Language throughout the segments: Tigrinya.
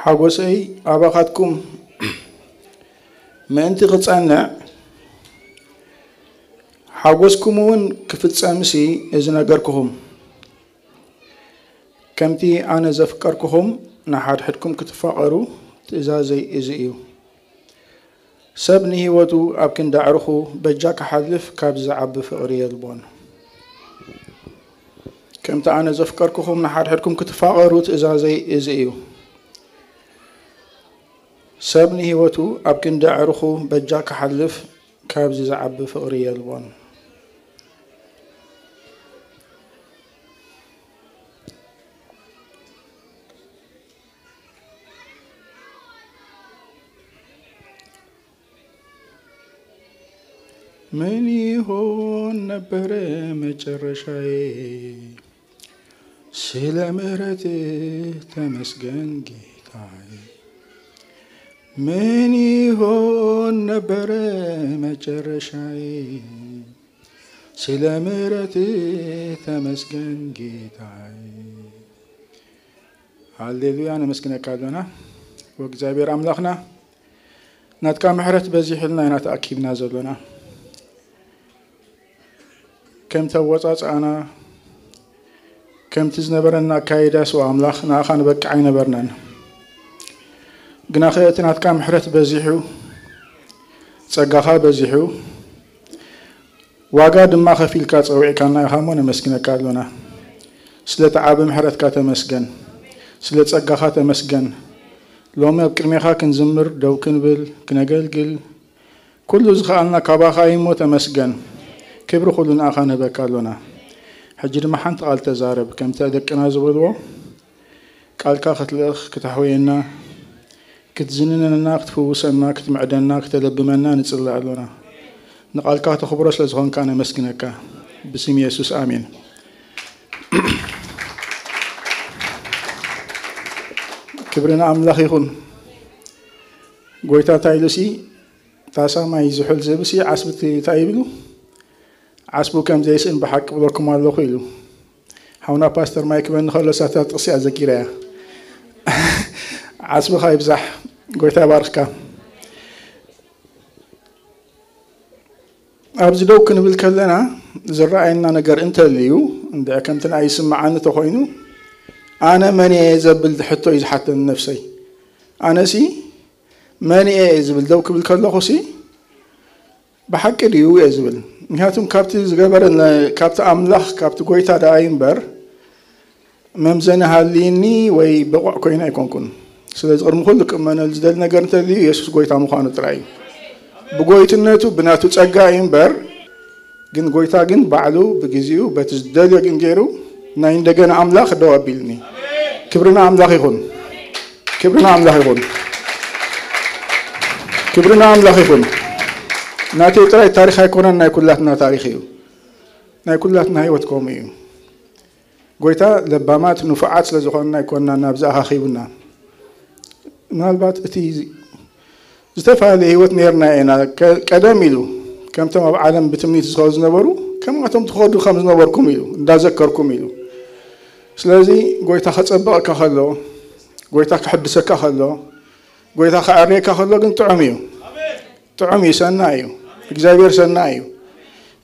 ሓጎሰይ ኣባኻትኩም ምእንቲ ክጸንዕ፣ ሓጎስኩም እውን ክፍጸምሲ እዚ ነገርኩኹም። ከምቲ ኣነ ዘፍቀርኩኹም ንሓድሕድኩም ክትፋቐሩ ትእዛዘይ እዚ እዩ። ሰብ ንህይወቱ ኣብ ክንዲ ኣዕሩኹ በጃ ክሓልፍ ካብዚ ዝዓቢ ፍቕሪ የልቦን። ከምቲ ኣነ ዘፍቀርኩኹም ንሓድሕድኩም ክትፋቐሩ ትእዛዘይ እዚ እዩ። ሰብ ንህይወቱ ኣብ ክንዲ ኣዕሩኹ በጃ ክሓልፍ ካብዚ ዝዓቢ ፍቕሪ የልቦን። ምን ይሆን ነበረ መጨረሻዬ? ስለ ምሕረት ተመስገን ጌታዬ። ምን ይሆን ነበረ መጨረሻዬ? ስለ ምሕረት ተመስገን ጌታዬ። ሃሌሉያ፣ ነመስግነካ ኣሎና። ወእግዚኣብሔር ኣምላኽና፣ ናትካ ምሕረት በዚሕልና ኢና ተኣኪብና ዘሎና። ከምቲ ኣወጻጽኣና፣ ከምቲ ዝነበረና ኣካይዳስ፣ ኣምላኽ፣ ንኣኻ ንበቅዕ ኣይነበርናን። ግናኸ እቲ ናትካ ምሕረት በዚሑ፣ ጸጋኻ በዚሑ፣ ዋጋ ድማ ከፊልካ ጸዊዕካና ኢኻ እሞ ነመስግነካ ኣሎና። ስለቲ ዓቢ ምሕረትካ ተመስገን። ስለ ጸጋኻ ተመስገን። ሎሚ ኣብ ቅድሜኻ ክንዝምር፣ ደው ክንብል፣ ክነገልግል፣ ኩሉ ዝኸኣልና ካባኻ እዩ እሞ ተመስገን። ክብሪ ኩሉ ንኣኻ ንህበካ ኣሎና። ሕጂ ድማ ሓንቲ ቃል ተዛረብ፣ ከምቲ ደቅና ዝበልዎ፣ ቃልካ ክትልእኽ፣ ክተሕውየና፣ ክትዝንነና፣ ክትፍውሰና፣ ክትምዕደና፣ ክተለብመና ንጽሊ ኣሎና። ንቃልካ ተኽብሮ ስለ ዝኾንካ ነመስግነካ። ብስም የሱስ ኣሜን። ክብሪ ንኣምላኽ ይኹን። ጎይታ እንታይ ኢሉሲ፣ "ታሳ ማይ ዝሑል ዝህብሲ ዓስቢ እንታይ ይብሉ? ዓስቡ ከም ዘይስእን ብሓቂ ብለኩም ኣለኹ" ኢሉ። ሓውና ፓስተር ማይክ በኒ ከሎ ሳታ ጥቕሲ ኣዘኪረያ። ዓስብኻ ይብዛሕ። ጎይታ ይባርኽካ። ኣብዚ ደው ክንብል ከለና ዝረኣየና ነገር እንተልዩ፣ እንድዒ ከምቲ ንኣይ ይስምዓኒ ተኾይኑ፣ ኣነ መን እየ ዘብል ሕቶ እዩ ዝሓተኒ ነፍሰይ። ኣነሲ መን እየ ዝብል ደው ክብል ከለኹሲ፣ ብሓቂ ድዩ እየ ዝብል። ምክንያቱም ካብቲ ዝገበረ፣ ካብቲ ኣምላኽ፣ ካብቲ ጎይታ ደኣ እዩ እምበር፣ መምዘኒ ሃልይኒ ወይ ብቑዕ ኮይነ ኣይኮንኩን። ስለዚ ቅድሚ ኩሉ ክእመነሉ ዝደሊ ነገር እንተልዩ፣ የሱስ ጎይታ ምዃኑ ጥራይ እዩ። ብጎይትነቱ፣ ብናቱ ጸጋ እዩ እምበር፣ ግን ጎይታ ግን ባዕሉ ብግዜኡ በቲ ዝደልዮ ግን ገይሩ ናይ እንደገና ኣምላኽ ደው ኣቢልኒ። ክብሪ ንኣምላኽ ይኹን። ክብሪ ንኣምላኽ ይኹን። ክብሪ ንኣምላኽ ይኹን። ናተይ ጥራይ ታሪኽ ኣይኮነን፣ ናይ ኩላትና ታሪኽ እዩ። ናይ ኩላትና ህይወት ከምኡ እዩ። ጎይታ ለባማት ንፉዓት ስለ ዝኾንና ኣይኮንና ናብዚ ኣኻኺቡና። ምናልባት እቲ ዝተፈላለየ ህይወት ነርና ኢና። ከ-፣ ቀደም ኢሉ ከምቶም ኣብ ዓለም ብትምኒት ዝኸዱ ዝነበሩ፣ ከምኣቶም ትኸዱ ከም ዝነበርኩም ኢሉ፣ እንዳዘከርኩም ኢሉ። ስለዚ ጎይታ ከጸብቐካ ከሎ፣ ጎይታ ከሐድሰካ ከሎ፣ ጎይታ ከዐርየካ ከሎ ግን ጥዑም እዩ። ጥዑም እዩ፣ ሰናይ እዩ። እግዚኣብሔር ሰናይ እዩ።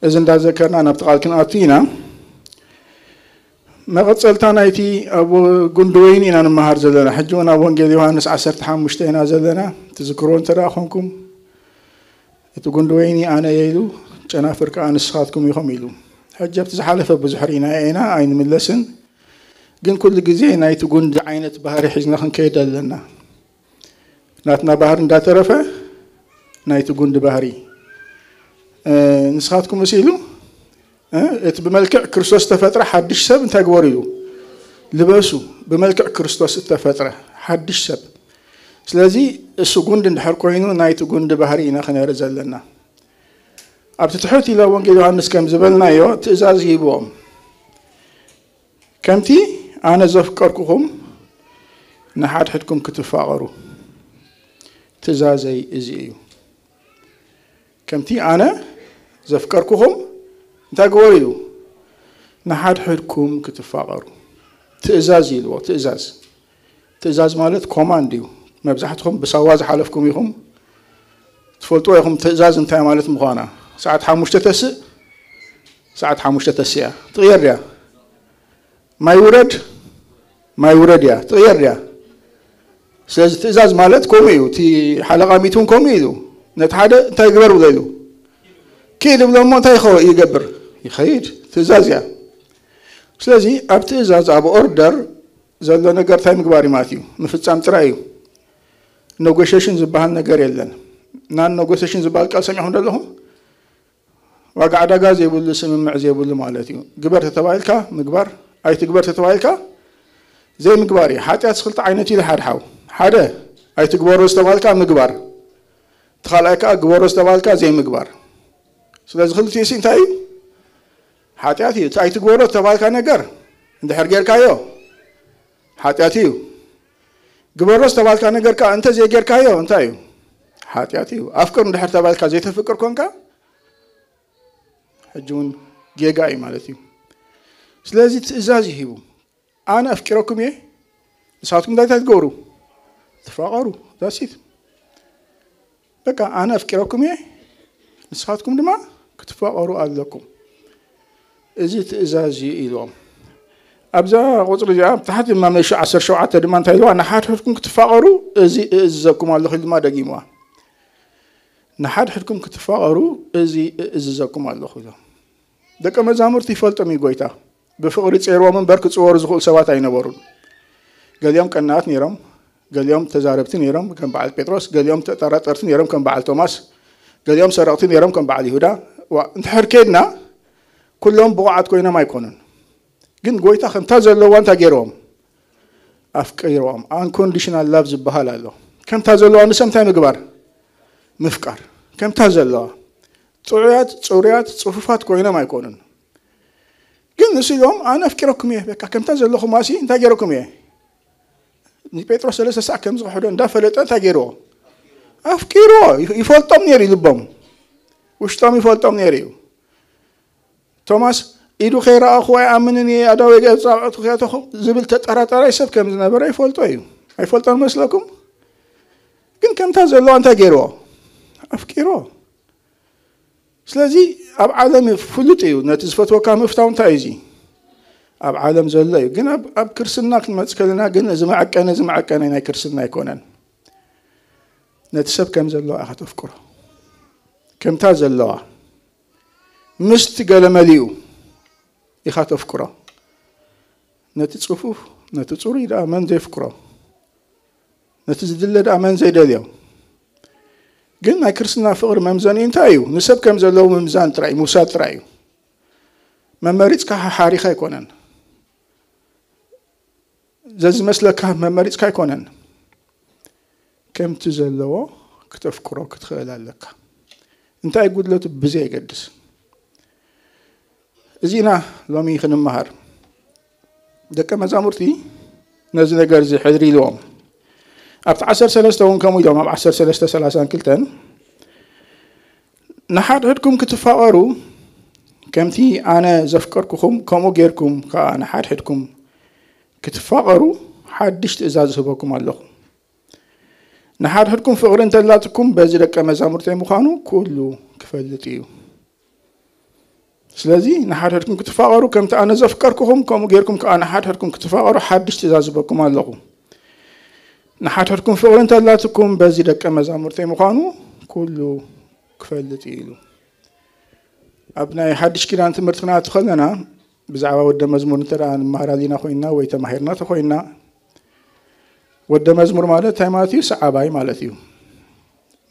እዚ እንዳዘከርና ናብቲ ቃል ክንኣቱ ኢና። መቐጸልታ ናይቲ ኣብ ጉንዲ ወይኒ ኢና ንመሃር ዘለና። ሕጂ እውን ኣብ ወንጌል ዮሃንስ ዓሰርተ ሓሙሽተ ኢና ዘለና። ትዝክርዎ እንተ ደኣ ኾንኩም፣ እቲ ጉንዲ ወይኒ ኣነ እየ ኢሉ፣ ጨናፍር ከኣ ንስኻትኩም ኢኹም ኢሉ። ሕጂ ኣብቲ ዝሓለፈ ብዙሕ ርኢና ኢና፣ ኣይንምለስን። ግን ኩሉ ግዜ ናይቲ ጉንዲ ዓይነት ባህሪ ሒዝና ክንከይድ ኣለና። ናትና ባህሪ እንዳተረፈ ናይቲ ጉንዲ ባህሪ። እ፣ ንስኻትኩም ምስ ኢሉ፣ እ፣ እቲ ብመልክዕ ክርስቶስ ዝተፈጥረ ሓድሽ ሰብ እንታይ ግበሩ ኢሉ? ልበሱ። ብመልክዕ ክርስቶስ እተፈጥረ ሓድሽ ሰብ። ስለዚ እሱ ጉንዲ እንድሕር ኮይኑ ናይቲ ጉንዲ ባህሪ ኢና ክነርኢ ዘለና። ኣብቲ ትሕት ኢለ ወንጌል ዮሃንስ ከም ዝበልናዮ ትእዛዝ ይህብዎም። ከምቲ ኣነ ዘፍቀርኩኹም ንሓድሕድኩም ክትፋቐሩ ትእዛዘይ እዚ እዩ። ከምቲ ኣነ ዘፍቀርኩኹም እንታይ ግበሩ ኢሉ? ንሓድሕድኩም ክትፋቐሩ ትእዛዝ ኢልዎ፣ ትእዛዝ። ትእዛዝ ማለት ኮማንድ እዩ። መብዛሕትኹም ብሳዋ ዝሓለፍኩም ኢኹም፣ ትፈልጥዎ ኢኹም ትእዛዝ እንታይ ማለት ምዃና። ሰዓት ሓሙሽተ ተስእ፣ ሰዓት ሓሙሽተ ተስእ እያ። ትቕየር ድያ? ማይ ውረድ፣ ማይ ውረድ እያ። ትቕየር ድያ? ስለዚ ትእዛዝ ማለት ከምኡ እዩ። እቲ ሓለቓ ሚት እውን ከምኡ ኢሉ፣ ነቲ ሓደ እንታይ ግበር ብሎ ኢሉ፣ ኪድ ብሎ እሞ እንታይ ይኸ-፣ ይገብር? ይኸይድ። ትእዛዝ እያ። ስለዚ ኣብ ትእዛዝ፣ ኣብ ኦርደር ዘሎ ነገር እንታይ ምግባር እዩ ማለት እዩ? ምፍጻም ጥራይ እዩ። ኔጎሽሽን ዝበሃል ነገር የለን። ናን ኔጎሽሽን ዝበሃል ቃል ሰሚዕኹም ዶ ኣለኹም? ዋጋ ዕዳጋ ዘይብሉ፣ ስምምዕ ዘይብሉ ማለት እዩ። ግበር ተተባሂልካ ምግባር፣ ኣይትግበር ተተባሂልካ ዘይምግባር እዩ። ሓጢኣት ክልተ ዓይነት እዩ ዝሓድሓው። ሓደ ኣይትግበሮ ዝተባልካ ምግባር፣ እቲ ካልኣይ ከዓ ግበሮ ዝተባልካ ዘይምግባር። ስለዚ ክልቲኡ ሲ እንታይ እዩ? ሓጢኣት እዩ። እቲ ኣይትግበሮ ዝተባልካ ነገር እንድሕር ጌርካዮ ሓጢኣት እዩ። ግበሮ ዝተባልካ ነገር ከዓ እንተ ዘይጌርካዮ እንታይ እዩ? ሓጢኣት እዩ። ኣፍቅር እንድሕር ተባልካ ዘይተፍቅር ኮንካ ሕጂ እውን ጌጋ እዩ ማለት እዩ። ስለዚ ትእዛዝ እዩ ሂቡ። ኣነ ኣፍቂረኩም እየ፣ ንስኻትኩም እንታይ እንታይ ትገብሩ? ትፋቐሩ። ዛሲት በቃ ኣነ ኣፍቂረኩም እየ፣ ንስኻትኩም ድማ ክትፋቐሩ ኣለኩም። እዚ ትእዛዝ እዩ ኢልዎም። ኣብዛ ቁፅሪ እዚኣ ብታሕቲ ድማ መሹ ዓሰርተ ሸውዓተ ድማ እንታይ ኢልዋ? ንሓድሕድኩም ክትፋቐሩ እዚ እእዝዘኩም ኣለኹ ኢሉ ድማ ደጊምዋ። ንሓድሕድኩም ክትፋቐሩ እዚ እእዝዘኩም ኣለኹ ኢሎም። ደቀ መዛሙርቲ ይፈልጦም እዩ ጎይታ። ብፍቕሪ ጸይርዎም እምበር ክጽወሩ ዝኽእሉ ሰባት ኣይነበሩን። ገሊኦም ቀናት ነይሮም፣ ገሊኦም ተዛረብቲ ነይሮም ከም በዓል ጴጥሮስ፣ ገሊኦም ተጠራጠርቲ ነይሮም ከም በዓል ቶማስ፣ ገሊኦም ሰረቕቲ ነይሮም ከም በዓል ይሁዳ። ዋ፣ እንድሕር ከድና ኩሎም ብቑዓት ኮይኖም ኣይኮኑን። ግን ጎይታ ከምታ ዘለዋ እንታይ ገይርዎም? ኣፍቂርዎም። ኣንኮንዲሽናል ላቭ ዝበሃል ኣሎ። ከምታ ዘለዋ ንሰብ እንታይ ምግባር? ምፍቃር። ከምታ ዘለዋ። ጥዑያት፣ ጽሩያት፣ ጽፉፋት ኮይኖም ኣይኮኑን። ግን ንሱ ኢሎም ኣነ ኣፍቂረኩም እየ። በቃ ከምታ ዘለኹም ኣሲ እንታይ ገይረኩም እየ? ንጴጥሮስ ሰለስተ ሳዕ ከም ዝኽሕዶ እንዳፈለጠ እንታይ ገይርዎ? ኣፍቂርዎ። ይፍ-፣ ይፈልጦም ነይሩ እዩ ልቦም። ውሽጦም ይፈልጦም ነይሩ እዩ። ቶማስ ኢዱ ከይረኣኹ ኣይኣምንን እየ፣ ኣእዳወይ ገጻብዕቱ ከየእተኹ ዝብል ተጠራጣራይ ሰብ ከም ዝነበረ ይፈልጦ እዩ። ኣይፈልጦን መስለኩም? ግን ከምታ ዘለዋ እንታይ ገይርዎ? ኣፍቂርዎ። ስለዚ ኣብ ዓለም ፍሉጥ እዩ። ነቲ ዝፈትወካ ምፍታው እንታይ እዩ እዚ? ኣብ ዓለም ዘሎ እዩ። ግን ኣብ፣ ኣብ ክርስትና ክንመጽእ ከለና ግን እዚ መዐቀኒ፣ እዚ መዐቀኒ ናይ ክርስትና ኣይኮነን። ነቲ ሰብ ከም ዘለዋ ኢኻ ተፍቅሮ። ከምታ ዘለዋ። ምስቲ ገለ መሊኡ ኢኻ ተፍቅሮ። ነቲ ጽፉፍ፣ ነቲ ጽሩይ ደኣ መን ዘየፍቅሮ? ነቲ ዝድለ ደኣ መን ዘይደልዮ? ግን ናይ ክርስትና ፍቕሪ መምዘኒ እንታይ እዩ? ንሰብ ከም ዘለዎ ምምዛን ጥራይ፣ ምውሳድ ጥራይ እዩ። መመሪጽካ ሓሓሪኻ ኣይኮነን። ዘዝመስለካ መመሪጽካ ኣይኮነን። ከምቲ ዘለዎ ክተፍቅሮ ክትኽእል ኣለካ። እንታይ ጉድለቱ ብዘየገድስ። እዚ ኢና ሎሚ ክንመሃር። ደቀ መዛሙርቲ ነዚ ነገር እዚ ሕድሪ ኢልዎም። ኣብቲ ዓሰርተ ሰለስተ እውን ከምኡ ኢሎም፣ ኣብ ዓሰርተ ሰለስተ ሰላሳን ክልተን፣ ንሓድሕድኩም ክትፋቐሩ፣ ከምቲ ኣነ ዘፍቀርኩኹም፣ ከምኡ ጌርኩም ከኣ ንሓድሕድኩም ክትፋቐሩ ሓድሽ ትእዛዝ እህበኩም ኣለኹ። ንሓድሕድኩም ፍቕሪ እንተላትኩም፣ በዚ ደቀ መዛሙርተይ ምዃኑ ኩሉ ክፈልጥ እዩ። ስለዚ ንሓድሕድኩም ክትፋቐሩ፣ ከምቲ ኣነ ዘፍቀርኩኹም፣ ከምኡ ጌርኩም ከኣ ንሓድሕድኩም ክትፋቐሩ ሓድሽ ትእዛዝ እህበኩም ኣለኹ። ንሓድሕድኩም ፍቕሪ እንተላትኩም፣ በዚ ደቀ መዛሙርተይ ምዃኑ ኩሉ ክፈልጥ እዩ ኢሉ። ኣብ ናይ ሓድሽ ኪዳን ትምህርቲ ክንኣቱ ከለና፣ ብዛዕባ ወደ መዝሙር እንተ ደኣ ንመሃር ኣሊና ኮይንና ወይ ተማሂርና ተኾይንና፣ ወደ መዝሙር ማለት እንታይ ማለት እዩ? ሰዓባይ ማለት እዩ።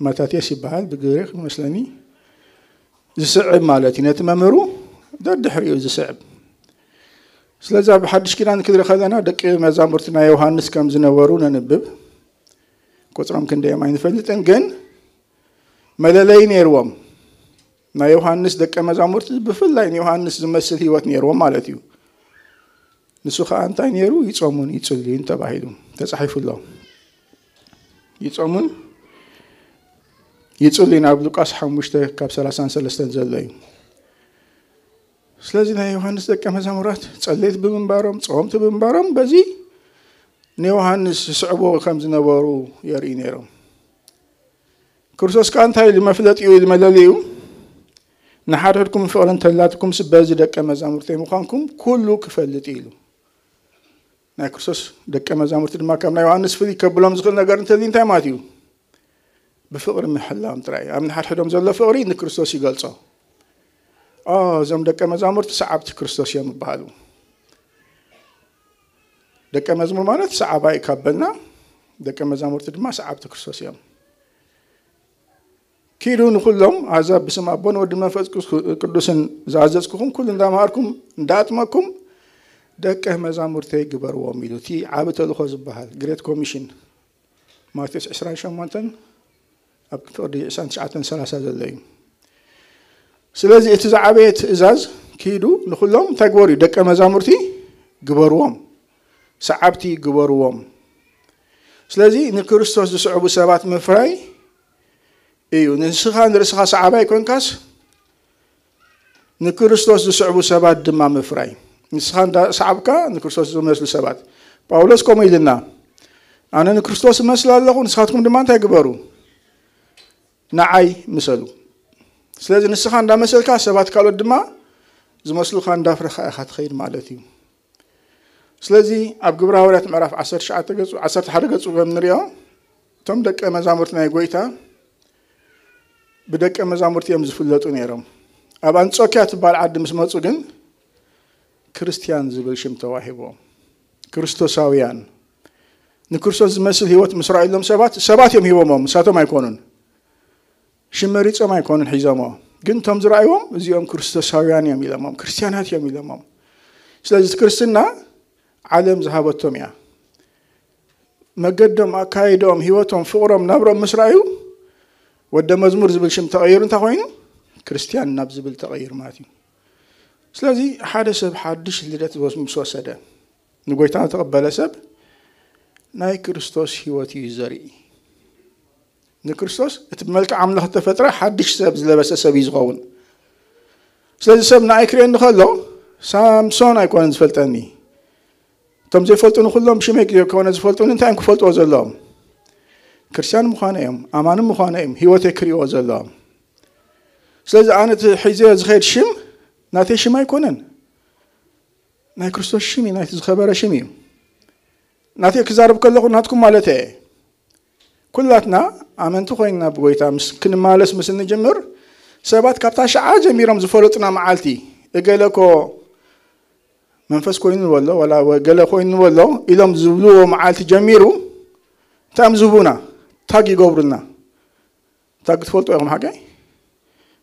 መታቴስ ይበሃል ብግሪክ ይመስለኒ። ዝስዕብ ማለት እዩ። ነቲ መምህሩ ደድሕሪኡ ዝስዕብ። ስለዚ ኣብ ሓድሽ ኪዳን ክንርኢ ከለና ደቂ መዛሙርቲ ናይ ዮሃንስ ከም ዝነበሩ ነንብብ። ቁጽሮም ክንደዮም ኣይንፈልጥን፣ ግን መለለዪ ነይርዎም። ናይ ዮሃንስ ደቀ መዛሙርቲ ብፍላይ ንዮሃንስ ዝመስል ህይወት ነይርዎም ማለት እዩ። ንሱ ኸኣ እንታይ ነይሩ? ይጾሙን ይጽልዩን ተባሂሉ ተጻሒፉ ኣሎ። ይጾሙን ይጽልዩን ኣብ ሉቃስ ሓሙሽተ ካብ ሰላሳን ሰለስተን ዘሎ እዩ። ስለዚ ናይ ዮሃንስ ደቀ መዛሙራት ጸለይቲ ብምንባሮም፣ ጸወምቲ ብምንባሮም በዚ ንዮሃንስ ዝስዕብዎ ከም ዝነበሩ የርእዩ ነይሮም። ክርስቶስ ከኣ እንታይ ኢሉ? መፍለጢኡ ኢሉ መለሊኡ፣ "ንሓድሕድኩም ፍቕሪ እንተላትኩም በዚ ደቀ መዛሙርተይ ምዃንኩም ኩሉ ክፈልጥ" ኢሉ። ናይ ክርስቶስ ደቀ መዛሙርቲ ድማ ካብ ናይ ዮሃንስ ፍልይ ከብሎም ዝኽእል ነገር እንተልዩ እንታይ ማለት እዩ? ብፍቕሪ ምሕላዎም ጥራይ። ኣብ ንሓድሕዶም ዘሎ ፍቕሪ ንክርስቶስ ይገልጾ። ኦ፣ እዞም ደቀ መዛሙርቲ ሰዓብቲ ክርስቶስ እዮም ይበሃሉ። ደቀ መዝሙር ማለት ሰዓባይ ካብ በልና፣ ደቀ መዛሙርቲ ድማ ሰዓብቲ ክርስቶስ እዮም። "ኪዱ ንኹሎም ኣሕዛብ ብስም ኣቦን ወድን መንፈስ ቅዱስን ዝኣዘዝኩኹም ኩሉ እንዳምሃርኩም እንዳኣጥመቅኩም ደቀ መዛሙርተይ ግበርዎም" ኢሉ። እቲ ዓቢ ተልእኾ ዝበሃል ግሬት ኮሚሽን ማቴዎስ ዕስራን ሸሞንተን ኣብ ፍቕዲ ዕስራን ትሽዓተን ሰላሳ ዘሎ እዩ። ስለዚ እቲ ዝዓበየ ትእዛዝ ኪዱ ንኹሎም እንታይ ግበሩ እዩ? ደቀ መዛሙርቲ ግበርዎም፣ ሰዓብቲ ግበርዎም። ስለዚ ንክርስቶስ ዝስዕቡ ሰባት ምፍራይ እዩ። ንስኻ ንርእስኻ ሰዓባይ ኮንካስ ንክርስቶስ ዝስዕቡ ሰባት ድማ ምፍራይ። ንስኻ እንዳ ሰዓብካ ንክርስቶስ ዝመስሉ ሰባት። ጳውሎስ ከምኡ ኢልና፣ "ኣነ ንክርስቶስ እመስል ኣለኹ፣ ንስኻትኩም ድማ እንታይ ግበሩ? ንዓይ ምሰሉ።" ስለዚ ንስኻ እንዳመሰልካ ሰባት ካልኦት ድማ ዝመስሉኻ እንዳፍረኻ ኢኻ ትኸይድ ማለት እዩ። ስለዚ ኣብ ግብረ ሃዋርያት ምዕራፍ ዓሰርተ ትሽዓተ ገጹ፣ ዓሰርተ ሓደ ገጹ ከም ንሪኦ፣ እቶም ደቀ መዛሙርቲ ናይ ጎይታ ብደቀ መዛሙርቲ እዮም ዝፍለጡ ነይሮም። ኣብ ኣንጾኪያ ትበሃል ዓዲ ምስ መጹ ግን ክርስትያን ዝብል ሽም ተዋሂቦም። ክርስቶሳውያን፣ ንክርስቶስ ዝመስል ህይወት ምስ ረኣዩሎም ሰባት፣ ሰባት እዮም ሂቦሞም፣ ንሳቶም ኣይኮኑን። ሽም መሪጾም ኣይኮኑን ሒዞሞ። ግን እቶም ዝረኣይዎም እዚኦም ክርስቶሳውያን እዮም ኢሎሞም፣ ክርስትያናት እዮም ኢሎሞም። ስለዚ እቲ ክርስትና ዓለም ዝሃበቶም እያ። መገዶም፣ ኣካይዶም፣ ህይወቶም፣ ፍቕሮም፣ ናብሮም ምስ ረኣዩ ወደ መዝሙር ዝብል ሽም ተቐይሩ እንታይ ኮይኑ? ክርስትያን ናብ ዝብል ተቐይሩ ማለት እዩ። ስለዚ ሓደ ሰብ ሓድሽ ልደት ምስ ወሰደ፣ ንጎይታ ዝተቐበለ ሰብ ናይ ክርስቶስ ህይወት እዩ ዘርኢ። ንክርስቶስ እቲ ብመልክዕ ኣምላኽ እተፈጥረ ሓድሽ ሰብ ዝለበሰ ሰብ እዩ ዝኸውን። ስለዚ ሰብ ንኣይ ክርእየኒ ከሎ ሳምሶን ኣይኮነን ዝፈልጠኒ። እቶም ዘይፈልጡኒ ኩሎም ብሽመይ ዘይኮነ ዝፈልጡኒ፣ እንታይ እዮም ክፈልጥዎ ዘለዎም? ክርስትያን ምዃነ እዮም፣ ኣማኒ ምዃነ እዮም ህይወተይ ክርእይዎ ዘለዎም። ስለዚ ኣነ እቲ ሒዘዮ ዝኸይድ ሽም ናተይ ሽም ኣይኮነን። ናይ ክርስቶስ ሽም እዩ፣ ናይቲ ዝኸበረ ሽም እዩ። ናተይ ክዛረብ ከለኹ ናትኩም ማለት እየ። ኩላትና ኣመንቲ ኮይንና ብጎይታ ምስ ክንማለስ ምስ እንጅምር፣ ሰባት ካብታ ሸዓ ጀሚሮም ዝፈለጡና መዓልቲ፣ "እገለ እኮ መንፈስ ኮይኑ ንበሎ፣ ዋላ ገለ ኮይኑ ንበሎ" ኢሎም ዝብልዎ መዓልቲ ጀሚሩ እንታይ እዮም ዝህቡና? ታግ ይገብሩልና። ታግ ትፈልጡ ኢኹም ሓቀይ?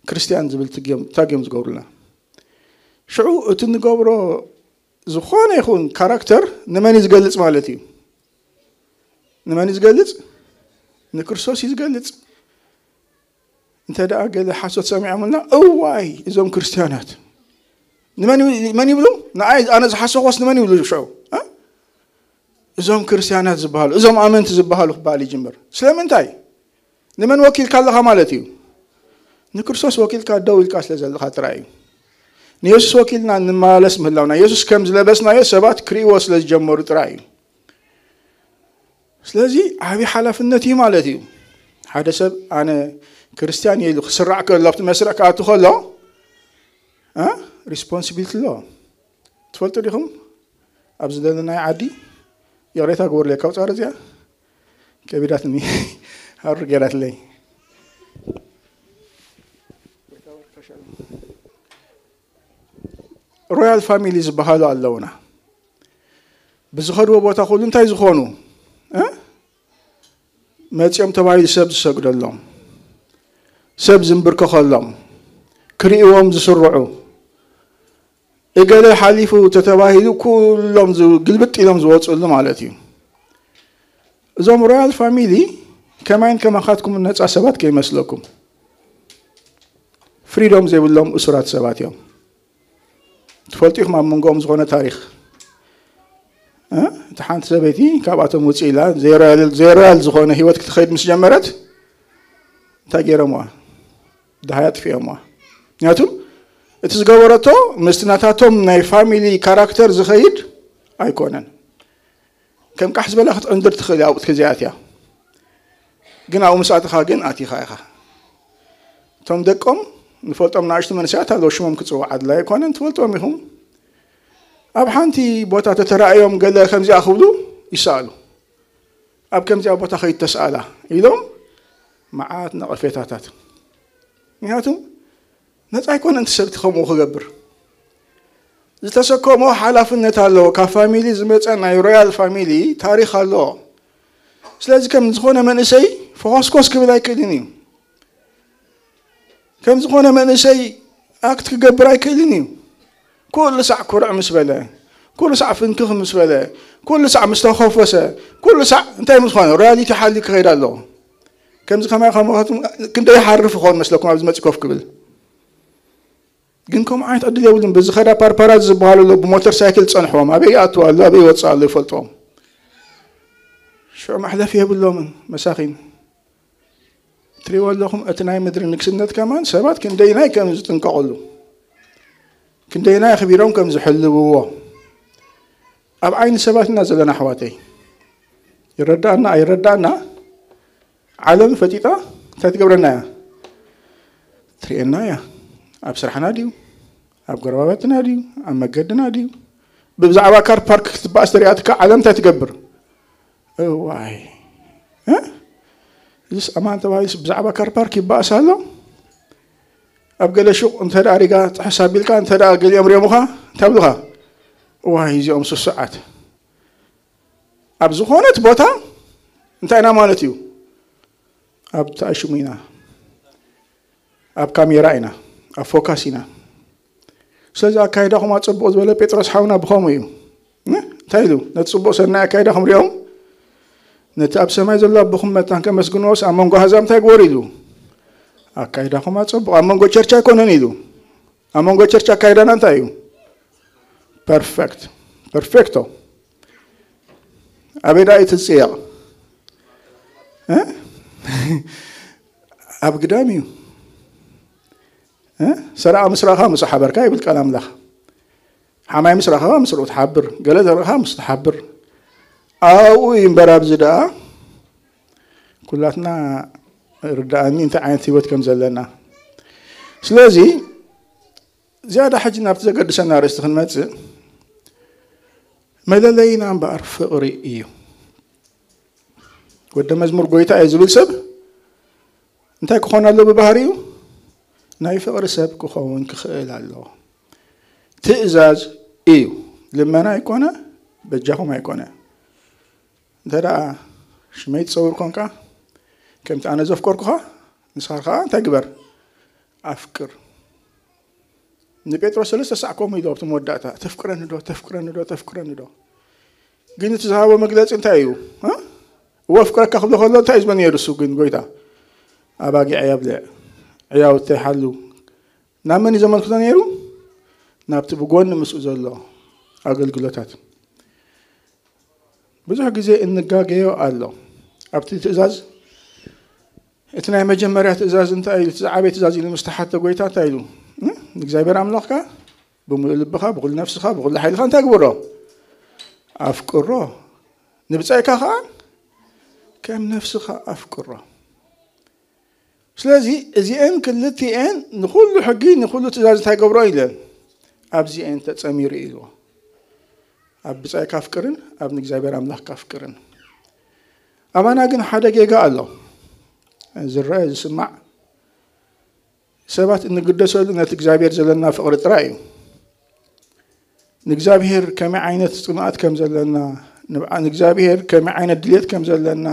ክርስትያን ዝብል ትግ እዮም፣ ታግ እዮም ዝገብሩልና። ሽዑ እቲ ንገብሮ ዝኾነ ይኹን ካራክተር ንመን እዩ ዝገልጽ ማለት እዩ? ንመን እዩ ዝገልጽ? ንክርስቶስ እዩ ዝገልጽ። እንተ ደኣ ገለ ሓሶት ሰሚዖምልና፣ "እዋይ፣ እዞም ክርስትያናት ንመን ይብ-፣ መን ይብሉ? ንኣይ፣ ኣነ ዝሓሰኽዎስ ንመን ይብሉ?" ሽዑ፣ እ? "እዞም ክርስትያናት ዝበሃሉ፣ እዞም ኣመንቲ ዝበሃሉ" ክበሃል ይጅምር። ስለምንታይ? ንመን ወኪልካ ኣለኻ ማለት እዩ? ንክርስቶስ ወኪልካ ደው ኢልካ ስለ ዘለኻ ጥራይ እዩ። ንየሱስ ወኪልና እንመላለስ ምህላውና፣ የሱስ ከም ዝለበስናዮ ሰባት ክርእይዎ ስለ ዝጀመሩ ጥራይ እዩ። ስለዚ ዓቢ ሓላፍነት እዩ ማለት እዩ። ሓደ ሰብ ኣነ ክርስትያን እየ ኢሉ ክስራዕ ከሎ፣ ኣብቲ መስርዕ ክኣቱ ከሎ፣ እ? ሪስፖንሲቢሊቲ ኣለዎ። ትፈልጡ ዲኹም? ኣብዚ ዘለናዮ ዓዲ፣ ይቕሬታ ግበሩለይ፣ ካብ ጻር እዚኣ ከቢዳትኒ፣ ሃሩር ገይራትለይ። ሮያል ፋሚሊ ዝበሃሉ ኣለውና። ብዝኸድዎ ቦታ ኩሉ እንታይ ዝኾኑ? እ? መጺኦም ተባሂሉ ሰብ ዝሰግደሎም፣ ሰብ ዝንብርከኸሎም፣ ክርእይዎም ዝስርዑ፣ እገለ ሓሊፉ ተተባሂሉ ኩሎም ዝ-፣ ግልብጥ ኢሎም ዝወፅሉ ማለት እዩ። እዞም ሮያል ፋሚሊ ከማይን ከማኻትኩም ነፃ ሰባት ከይመስለኩም። ፍሪዶም ዘይብሎም እሱራት ሰባት እዮም። ትፈልጡ ኢኹም ኣብ መንጎኦም ዝኾነ ታሪኽ። እ? እታ ሓንቲ ሰበይቲ ካብኣቶም ውፅእ ኢላ ዘይሮያል፣ ዘይሮያል ዝኾነ ህይወት ክትኸይድ ምስ ጀመረት እንታይ ገይሮምዋ? ደሃይ ኣጥፊኦምዋ። ምክንያቱም እቲ ዝገበረቶ ምስቲ ናታቶም ናይ ፋሚሊ ካራክተር ዝኸይድ ኣይኮነን። ከም ቃሕ ዝበላ ክትዕንድር ትኽእል ኣብኡ ከዚኣት እያ። ግን ኣብኡ ምስ ኣትኻ ግን ኣቲኻ ኢኻ። እቶም ደቆም ንፈልጦም ንኣሽቱ መንእሰያት ኣለዉ፣ ሽሞም ክጽውዕ ኣድላይ ኣይኮነን፣ ትፈልጦም ኢኹም። ኣብ ሓንቲ ቦታ ተተራእዮም ገለ ከምዚኣ ክብሉ ይሰኣሉ። ኣብ ከምዚኣ ቦታ ከይተስኣላ ኢሎም መዓት ነቐፌታታት። ምክንያቱም ነፃ ኣይኮነን እቲ ሰብ እቲ ከምኡ ክገብር። ዝተሰከሞ ሓላፍነት ኣለዎ። ካብ ፋሚሊ ዝመፀ ናይ ሮያል ፋሚሊ ታሪክ ኣለዎ። ስለዚ ከም ዝኾነ መንእሰይ ፈኾስኮስ ክብል ኣይክእልን እዩ። ከም ዝኾነ መንእሰይ ኣክት ክገብር ኣይክእልን እዩ። ኩሉ ሳዕ ኩርዕ ምስ በለ፣ ኩሉ ሳዕ ፍንክኽ ምስ በለ፣ ኩሉ ሳዕ ምስ ተኸፈሰ፣ ኩሉ ሳዕ እንታይ ምስ ኾነ ሮያሊቲ ሓልዩ ክኸይድ ኣለዎ። ከምዚ ከማይ ከማኻትኩም ክንደይ ይሓርፍ ይኸውን መስለኩም ኣብዚ መፂ ኮፍ ክብል? ግን ከምኡ ዓይነት ዕድል የብሉን። ብዝኸዳ ፓርፓራዚ ዝበሃሉ ኣለዉ፣ ብሞተር ሳይክል ዝጸንሕዎም ኣበይ ይኣትዉ ኣሎ፣ ኣበይ ይወጽእ ኣሎ ይፈልጥዎም። ሽዑ መሕለፊ የብሎምን መሳኺን። ትሪእዎ ኣለኹም እቲ ናይ ምድሪ ንግስነት ከማን ሰባት ክንደይናይ ከም ዝጥንቀቕሉ፣ ክንደይናይ ኣኽቢሮም ከም ዝሕልውዎ። ኣብ ዓይኒ ሰባት ኢና ዘለና ኣሕዋተይ። ይረዳእና ኣይረዳእና ዓለም ፈጢጣ እንታይ ትገብረና እያ? ትርእየና እያ። ኣብ ስራሕና ድዩ? ኣብ ጎረባብትና ድዩ? ኣብ መገድና ድዩ? ብዛዕባ ካር ፓርክ ክትበኣስ ተሪኣትካ ዓለም እንታይ ትገብር? እዋይ እ? እዚስ ኣማን ተባሂሉስ ብዛዕባ ካር ፓርክ ይበኣስ ኣሎ? ኣብ ገለ ሹቕ እንተ ደኣ ሪጋ ጥሕስ ኣቢልካ እንተ ደኣ ገሊኦም ሪኦምኻ እንታይ ብሉኻ? እዋይ እዚኦም ስሱዓት። ኣብ ዝኾነት ቦታ እንታይ ኢና ማለት እዩ? ኣብ ተኣሽሙ ኢና፣ ኣብ ካሜራ ኢና፣ ኣብ ፎካስ ኢና። ስለዚ ኣካይዳኹም ኣጽብቑ ዝበለ ጴጥሮስ ሓውና ብኸምኡ እዩ። እ? እንታይ ኢሉ? ነቲ ጽቡቕ ሰናይ ኣካይዳኹም ሪኦም ነቲ ኣብ ሰማይ ዘሎ ኣቦኹም መታን ከመስግንዎስ ኣብ መንጎ ኣህዛብ እንታይ ግበሩ ኢሉ? ኣካይዳኹም ኣጽብቑ። ኣብ መንጎ ቸርች ኣይኮነን ኢሉ። ኣብ መንጎ ቸርች ኣካይዳና እንታይ እዩ? ፐርፌክት ፐርፌክቶ። ኣበይ ደኣ እዩ ትጽየቕ? እ? ኣብ ግዳም እዩ። እ? ሰረቓ ምስ ረእኻ ምስኡ ሓበርካ ይብል ቃል ኣምላኽ። ሓማይ ምስ ረኸኻ ምስኡ ትሓብር፣ ገለ ዝረእኻ ምስ ትሓብር። ኣብኡ እዩ እምበር ኣብዚ ደኣ ኩላትና ርዳእኒ እንታይ ዓይነት ህይወት ከም ዘለና። ስለዚ ዝያዳ ሕጂ ናብቲ ዘገድሰና ኣርእስቲ ክንመጽእ፣ መለለይና እምበኣር ፍቕሪ እዩ። ወደ መዝሙር ጎይታ እየ ዝብል ሰብ እንታይ ክኾን ኣለዎ ብባህሪኡ? ናይ ፍቕሪ ሰብ ክኸውን ክኽእል ኣለዎ። ትእዛዝ እዩ። ልመና ኣይኮነ፣ በጃኹም ኣይኮነ። እንተ ደኣ ሽመይ ትጸውር ኮንካ፣ ከምቲ ኣነ ዘፍቀርኩኻ፣ ንስኻ ኸኣ እንታይ ግበር? ኣፍቅር። ንጴጥሮስ ሰለስተ ሳዕ ከምኡ ኢሉ ኣብቲ መወዳእታ፣ "ተፍቅረኒ ዶ? ተፍቅረኒ ዶ? ተፍቅረኒ ዶ?" ግን እቲ ዝሃቦ መግለጺ እንታይ እዩ? እ? "እወ፣ ኣፍቅረካ" ክብሎ ከሎ እንታይ እዩ ዝበል ነይሩ እሱ ግን ጎይታ? "ኣባጊዐይ ኣብልዕ፣ ዕያውተይ ሓሉ." ናብ መን እዩ ዘመልክቶ ነይሩ? ናብቲ ብጎኒ ምስኡ ዘሎ ኣገልግሎታት። ብዙሕ ግዜ እንጋገዮ ኣሎ። ኣብቲ ትእዛዝ፣ እቲ ናይ መጀመርያ ትእዛዝ እንታይ እዩ? እቲ ዝዓበየ ትእዛዝ ኢሉ ምስ ተሓተ ጎይታ እንታይ ኢሉ? እ? "ንእግዚኣብሔር ኣምላኽካ ብምሉእ ልብኻ፣ ብኹሉ ነፍስኻ፣ ብኹሉ ሓይልኻ እንታይ ግበሮ? ኣፍቅሮ። ንብጻይካ ኸኣ ከም ነፍስኻ ኣፍቅሮ።" ስለዚ እዚኤን ክልቲኤን ንኹሉ ሕጊ፣ ንኹሉ ትእዛዝ እንታይ ገብሮ ኢለን? ኣብዚኤን ተጸሚሩ ኢልዎ። ኣብ ብጻይካ ኣፍቅርን ኣብ ንእግዚኣብሔር ኣምላኽካ ኣፍቅርን። ኣባና ግን ሓደ ጌጋ ኣሎ። ዝረአ፣ ዝስማዕ፣ ሰባት እንግደሰሉ ነቲ እግዚኣብሔር ዘለና ፍቕሪ ጥራይ እዩ። ንእግዚኣብሔር ከመይ ዓይነት ጽምኣት ከም ዘለና፣ ንብዓ-፣ ንእግዚኣብሔር ከመይ ዓይነት ድልየት ከም ዘለና፣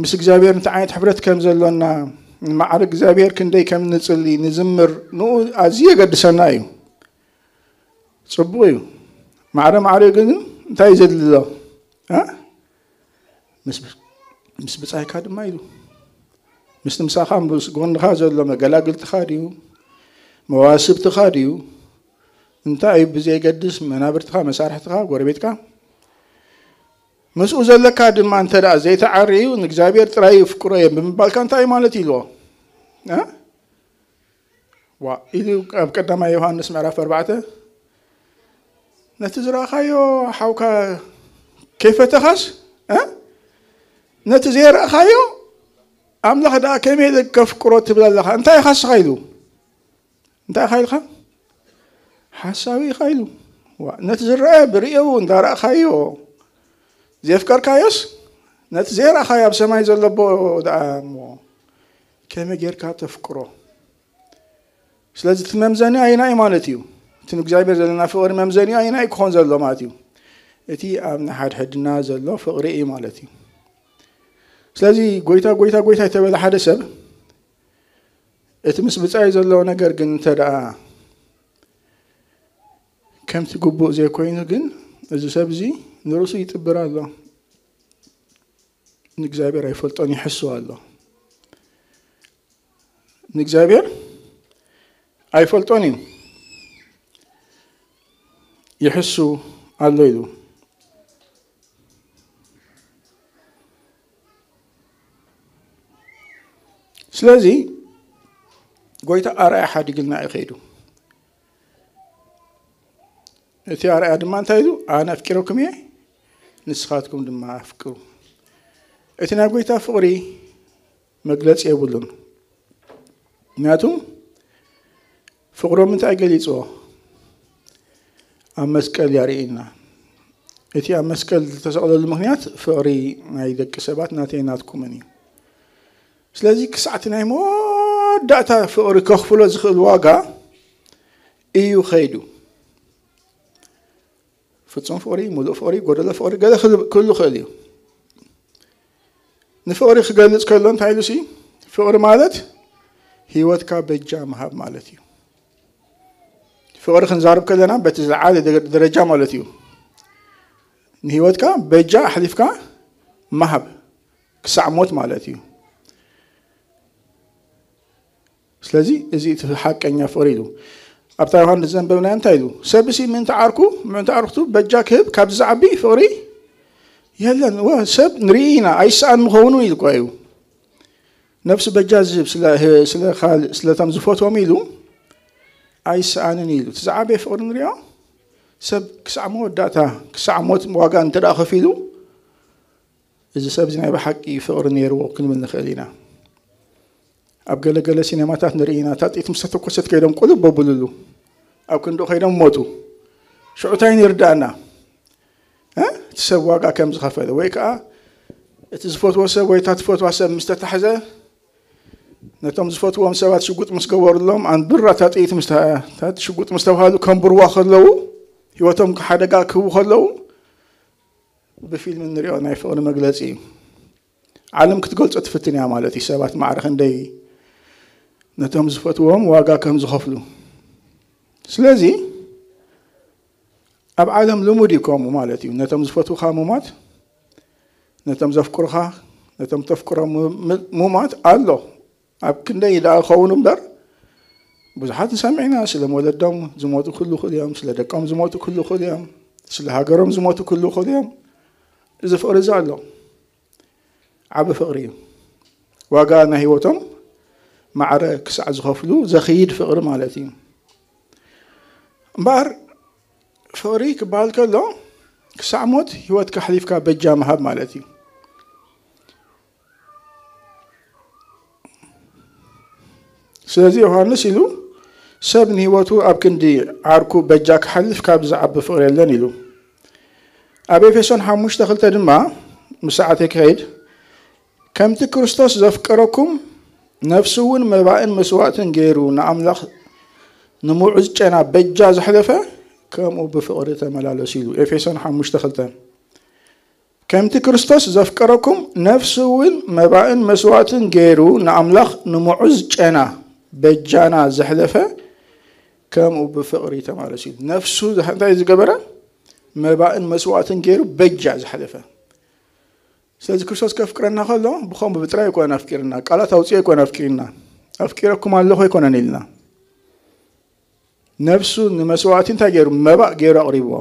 ምስ እግዚኣብሔር እንታይ ዓይነት ሕብረት ከም ዘሎና፣ ንማዕረ እግዚኣብሔር ክንደይ ከም ንጽሊ፣ ንዝምር፣ ንኡ ኣዝዩ የገድሰና እዩ። ጽቡቕ እዩ። ማዕረ ማዕረ ግን እንታይ እዩ ዘድሊ ዘሎ? እ? ምስ፣ ምስ ብጻይካ ድማ ኢሉ። ምስ ምሳኻ፣ ምስ ጎንኻ ዘሎ መገላግልትኻ ድዩ? መዋስብትኻ ድዩ? እንታይ እዩ ብዘየገድስ መናብርትኻ፣ መሳርሕትኻ፣ ጎረቤትካ? ምስኡ ዘለካ ድማ እንተ ደኣ ዘይተዓርዩ፣ ንእግዚኣብሔር ጥራይ ይፍቅሮ እየ ብምባልካ እንታይ እዩ ማለት ኢልዎ? እ? ዋ፣ ኢሉ ኣብ ቀዳማይ ዮሃንስ ምዕራፍ ኣርባዕተ፣ ነቲ ዝረኣኻዮ ሓውካ ከይፈተኻስ፣ እ? ነቲ ዘይረእኻዮ ኣምላኽ ደኣ ከመይ ኢለ ከፍቅሮ ትብል ኣለኻ? እንታይ ኢኻ ንስኻ ኢሉ? እንታይ ኢኻ ኢልካ? ሓሳዊ ኢኻ ኢሉ። ዋ፣ ነቲ ዝረአ ብርእየው እንዳረእኻዮ፣ ዘየፍቀርካዮስ፣ ነቲ ዘይረእኻዮ ኣብ ሰማይ ዘሎ ኣቦ ደኣ እሞ ከመይ ጌርካ ተፍቅሮ? ስለዚ እቲ መምዘኒ ኣይናይ ማለት እዩ። እቲ ንእግዚኣብሔር ዘለና ፍቕሪ መምዘኒ ኣይናይ ክኾን ዘሎ ማለት እዩ። እቲ ኣብ ንሓድሕድና ዘሎ ፍቕሪ እዩ ማለት እዩ። ስለዚ ጎይታ፣ ጎይታ፣ ጎይታ የተበለ ሓደ ሰብ፣ እቲ ምስ ብጻይ ዘሎ ነገር ግን እንተ ደኣ ከምቲ ግቡእ ዘይኮይኑ ግን፣ እዚ ሰብ እዚ ንርእሱ ይጥብር ኣሎ። ንእግዚኣብሔር ኣይፈልጦን ይሕስው ኣሎ። ንእግዚኣብሔር ኣይፈልጦን እዩ፣ ይሕሱ ኣሎ ኢሉ። ስለዚ ጎይታ ኣርኣያ ሓዲግልና እዩ ከይዱ። እቲ ኣርኣያ ድማ እንታይ ኢሉ? ኣነ ኣፍቂረኩም እየ፣ ንስኻትኩም ድማ ኣፍቅሩ። እቲ ናይ ጎይታ ፍቕሪ መግለጺ የብሉን። ምክንያቱ ፍቕሮም እንታይ ገሊጽዎ? ኣብ መስቀል ያርእየና። እቲ ኣብ መስቀል ዝተሰቕለሉ ምኽንያት ፍቕሪ ናይ ደቂ ሰባት ናተይ ናትኩምን እዩ። ስለዚ ክሳዕ እቲ ናይ መወዳእታ ፍቕሪ ከኽፍሎ ዝኽእል ዋጋ እዩ ኸይዱ። ፍጹም ፍቕሪ፣ ሙሉእ ፍቕሪ፣ ጎደሎ ፍቕሪ፣ ገለ ክል-፣ ክህሉ ክእል እዩ። ንፍቕሪ ክገልጽ ከሎ እንታይ ኢሉ ሲ? ፍቕሪ ማለት ህይወትካ በጃ ምሃብ ማለት እዩ። ፍቕሪ ክንዛርብ ከለና በቲ ዝለዓለ ደረ-፣ ደረጃ ማለት እዩ። ንህይወትካ በጃ ኣሕሊፍካ ምሃብ ክሳዕ ሞት ማለት እዩ። ስለዚ እዚ እቲ ሓቀኛ ፍቕሪ ኢሉ። ኣብታ ዮሃንስ ዘንበብናዮ እንታይ ኢሉ? ሰብሲ ምእንቲ ዓርኩ፣ ምእንቲ ዓርክቱ በጃ ክህብ ካብዚ ዝዓቢ ፍቕሪ የለን። ወ-፣ ሰብ ንርኢ ኢና፣ ኣይሰኣን ምኸውን እውን ኢሉ እኳ እዩ። ነፍሱ በጃ ዝህብ ስለ፣ ስለ ካልእ፣ ስለቶም ዝፈትዎም ኢሉ ኣይሰኣንን ኢሉ። እቲ ዝዓበየ ፍቕሪ ንሪኦ፣ ሰብ ክሳዕ መወዳእታ፣ ክሳዕ ሞት ዋጋ እንተ ደኣ ከፊሉ፣ እዚ ሰብ እዚ ናይ ብሓቂ ፍቕሪ ነይርዎ ክንብል ንኽእል ኢና። ኣብ ገለ ገለ ሲኔማታት ንርኢ ኢና፣ እታ ጥይት ምስ ተተኮሰት ከይዶም ቁልብ በብሉሉ። ኣብ ክንድኡ ከይዶም ሞቱ። ሽዑ እንታይ ንርዳእና? እ? እቲ ሰብ ዋጋ ከም ዝኸፈለ፣ ወይ ከኣ እቲ ዝፈትዎ ሰብ ወይ እታ ትፈትዋ ሰብ ምስ ተታሕዘ፣ ነቶም ዝፈትዎም ሰባት ሽጉጥ ምስ ገበሩሎም፣ ኣንብራ እታ ጥይት ምስ ተ-፣ እታ ሽጉጥ ምስ ተባሃሉ ከንብርዋ ከለዉ፣ ህይወቶም ሓደጋ ክህቡ ከለዉ፣ ብፊልም እንሪኦ ናይ ፍቕሪ መግለጺ እዩ። ዓለም ክትገልጾ ትፍትን እያ ማለት እዩ፣ ሰባት ማዕረ ክንደይ ነቶም ዝፈትዎም ዋጋ ከም ዝኸፍሉ። ስለዚ ኣብ ዓለም ልሙድ እዩ ከምኡ ማለት እዩ። ነቶም ዝፈትውኻ ምሟት፣ ነቶም ዘፍቅሩኻ፣ ነቶም ተፍቅሮም ም-፣ ም-፣ ምሟት ኣሎ። ኣብ ክንደይ ደኣ ክኸውን እምበር፣ ብዙሓት ንሰምዕ ኢና። ስለ መወለዶም ዝሞቱ ክህሉ ይኽእሉ እዮም፣ ስለ ደቆም ዝሞቱ ክህሉ ይኽእሉ እዮም፣ ስለ ሃገሮም ዝሞቱ ክህሉ ይኽእሉ እዮም። እዚ ፍቕሪ እዚ ኣሎ። ዓቢ ፍቕሪ እዩ። ዋጋ ናይ ህይወቶም ማዕረ ክሳዕ ዝኸፍሉ ዘኽይድ ፍቕሪ ማለት እዩ። እምበኣር ፍቕሪ ክበሃል ከሎ ክሳዕ ሞት ህይወትካ ኣሕሊፍካ በጃ ምሃብ ማለት እዩ። ስለዚ ዮሃንስ ኢሉ፣ "ሰብ ንህይወቱ ኣብ ክንዲ ዓርኩ በጃ ክሓልፍ ካብ ዝዓቢ ፍቕሪ የለን" ኢሉ። ኣብ ኤፌሶን ሓሙሽተ ክልተ ድማ፣ ምስ ሰዓተይ ክኸይድ፣ "ከምቲ ክርስቶስ ዘፍቀረኩም፣ ነፍሱ እውን መባእን መስዋእትን ገይሩ ንኣምላኽ ንምዑዝ ጨና በጃ ዘሕለፈ፣ ከምኡ ብፍቕሪ ተመላለሱ" ኢሉ። ኤፌሶን ሓሙሽተ ክልተ። "ከምቲ ክርስቶስ ዘፍቀረኩም፣ ነፍሱ እውን መባእን መስዋእትን ገይሩ ንኣምላኽ ንምዑዝ ጨና በጃና ዘሕለፈ፣ ከምኡ ብፍቕሪ ተማለሱ" ኢሉ። ነፍሱ ዘሕ-፣ እንታይ ዝገበረ? መባእን መስዋእትን ገይሩ በጃ ዘሕለፈ። ስለዚ ክርስቶስ ከፍቅረና ከሎ ብኸምኡ ብጥራይ ኣይኮነን ኣፍቂርና፣ ቃላት ኣውፅኦ ኣይኮነን ኣፍቂርና። "ኣፍቂረኩም ኣለኹ" ኣይኮነን ኢልና። ነፍሱ ንመስዋእቲ እንታይ ገይሩ? መባእ ገይሩ ኣቕሪብዎ።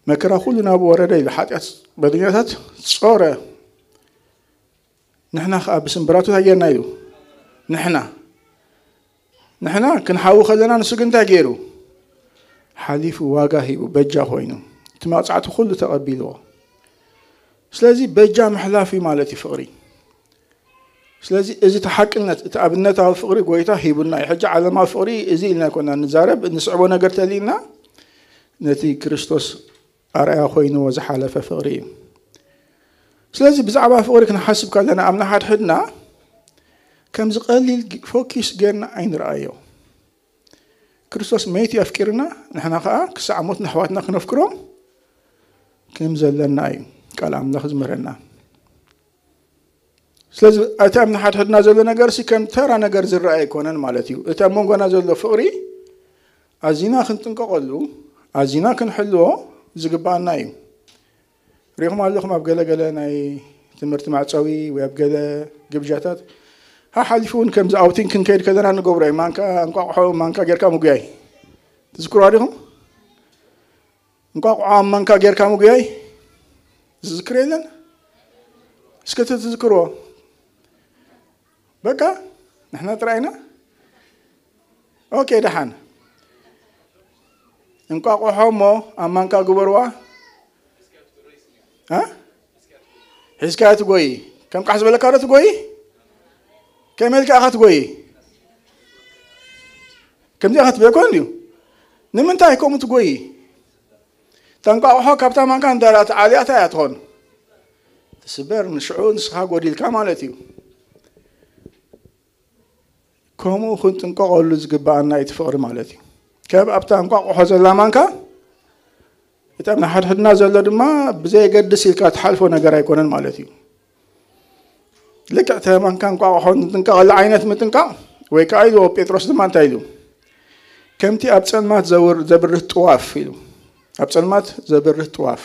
"መከራ ኩሉ ናብኡ ወረደ" ኢሉ። ሓጢኣት በደኛታት ጾረ። ንሕና ኸዓ ብስምብራቱ እንታይ ጌርና ኢሉ? ንሕና፣ ንሕና ክንሓዊ ከለና ንሱ ግን እንታይ ገይሩ? ሓሊፉ ዋጋ ሂቡ በጃ ኮይኑ። እቲ መቕጻዕቲ ኩሉ ተቐቢልዎ። ስለዚ በጃ ምሕላፍ እዩ ማለት እዩ ፍቕሪ። ስለዚ እዚ እቲ ሓቅነት፣ እቲ ኣብነታዊ ፍቕሪ ጎይታ ሂቡና እዩ። ሕጂ ዓለማዊ ፍቕሪ እዚ ኢልና ኣይኮና ንዛረብ፣ እንስዕቦ ነገር ተሊና ነቲ ክርስቶስ ኣርኣያ ኮይንዎ ዝሓለፈ ፍቕሪ እዩ። ስለዚ ብዛዕባ ፍቕሪ ክንሓስብ ከለና ኣብ ንሓድሕድና ከምዚ ቀሊል ፎኪስ ጌርና ኣይንርኣዮ። ክርስቶስ መይቲ ኣፍቂርና፣ ንሕና ኸዓ ክሳዕ ሞት ንኣሕዋትና ክነፍቅሮም ከም ዘለና እዩ ቃል ኣምላኽ ዝምህረና። ስለዚ እቲ ኣብ ንሓድሕድና ዘሎ ነገርሲ ከም ተራ ነገር ዝረኣ ኣይኮነን ማለት እዩ። እቲ ኣብ መንጎና ዘሎ ፍቕሪ ኣዚና ክንጥንቀቐሉ፣ ኣዚና ክንሕልዎ ዝግባኣና እዩ። ሪኹም ኣለኹም ኣብ ገለገለ ናይ ትምህርቲ መዕጸዊ ወይ ኣብ ገለ ግብጃታት ሓሓሊፉ እውን ከምዚ ኣውቲንግ ክንከይድ ከለና ንገብሮ እዩ። ማንካ እንቋቑሖ ማንካ ጌርካ ምጉያይ ትዝክሩ ዲኹም? እንቋቑሖ ኣብ ማንካ ጌርካ ምጉያይ ዝዝክር የለን? እስከ ትዝክርዎ። በቃ ንሕና ጥራይ ኢና። ኦኬ ደሓን። እንቋቑሖ እሞ ኣብ ማንካ ግበርዋ። እ? ሒዝካዮ ትጎይ። ከም ቃሕ ዝበለካ ዶ ትጎይ? ከመይ ኢልካ ኢኻ ትጎይ? ከምዚ ኢኻ ትብል ኣይኮን ድዩ? ንምንታይ ከምኡ ትጎይ? እታ እንቋቑሖ ካብታ ማንካ እንዳላ ተዓልያ እንታይ እያ ትኾን? ትስበር። ንሽዑ ንስኻ ጎዲልካ ማለት እዩ። ከምኡ ክንጥንቀቐሉ ዝግብኣና እቲ ፍቕሪ ማለት እዩ። ከም ኣብታ እንቋቑሖ ዘላ ማንካ እቲ ኣብ ንሓድሕድና ዘሎ ድማ ብዘየገድስ ኢልካ ትሓልፎ ነገር ኣይኮነን ማለት እዩ። ልክዕ ተማንካ እንቋቑሖ ንጥንቀቐሉ ዓይነት ምጥንቃቕ ወይ ከዓ ኢሉ ጴጥሮስ ድማ እንታይ ኢሉ? ከምቲ ኣብ ጸልማት ዘውር- ዘብርህ ጥዋፍ ኢሉ። ኣብ ጸልማት ዘብርህ ጥዋፍ።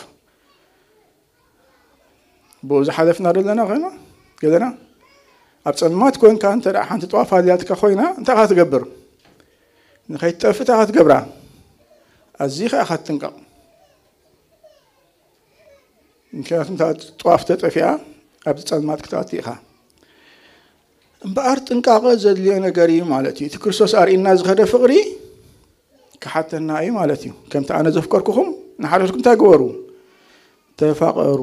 ብኡ ዝሓለፍና ዶ ኣለና ኮይና ገለና? ኣብ ጸልማት ኮይንካ እንተ ደኣ ሓንቲ ጥዋፍ ኣልያትካ ኮይና እንታይ ኢኻ ትገብር? ንኸይትጠፍእ እንታይ ኢኻ ትገብራ? ኣዚኻ ኢኻ ትጥንቀቕ። ምክንያቱ እታ ጥዋፍ ተጠፊኣ ኣብቲ ጸልማት ክትኣቱ ኢኻ። እምበኣር ጥንቃቐ ዘድልዮ ነገር እዩ ማለት እዩ። እቲ ክርስቶስ ኣርእና ዝኸደ ፍቕሪ ክሓተና እዩ ማለት እዩ። ከምቲ ኣነ ዘፍቀርኩኹም ንሓደትኩም እንታይ ግበሩ? ተፋቐሩ።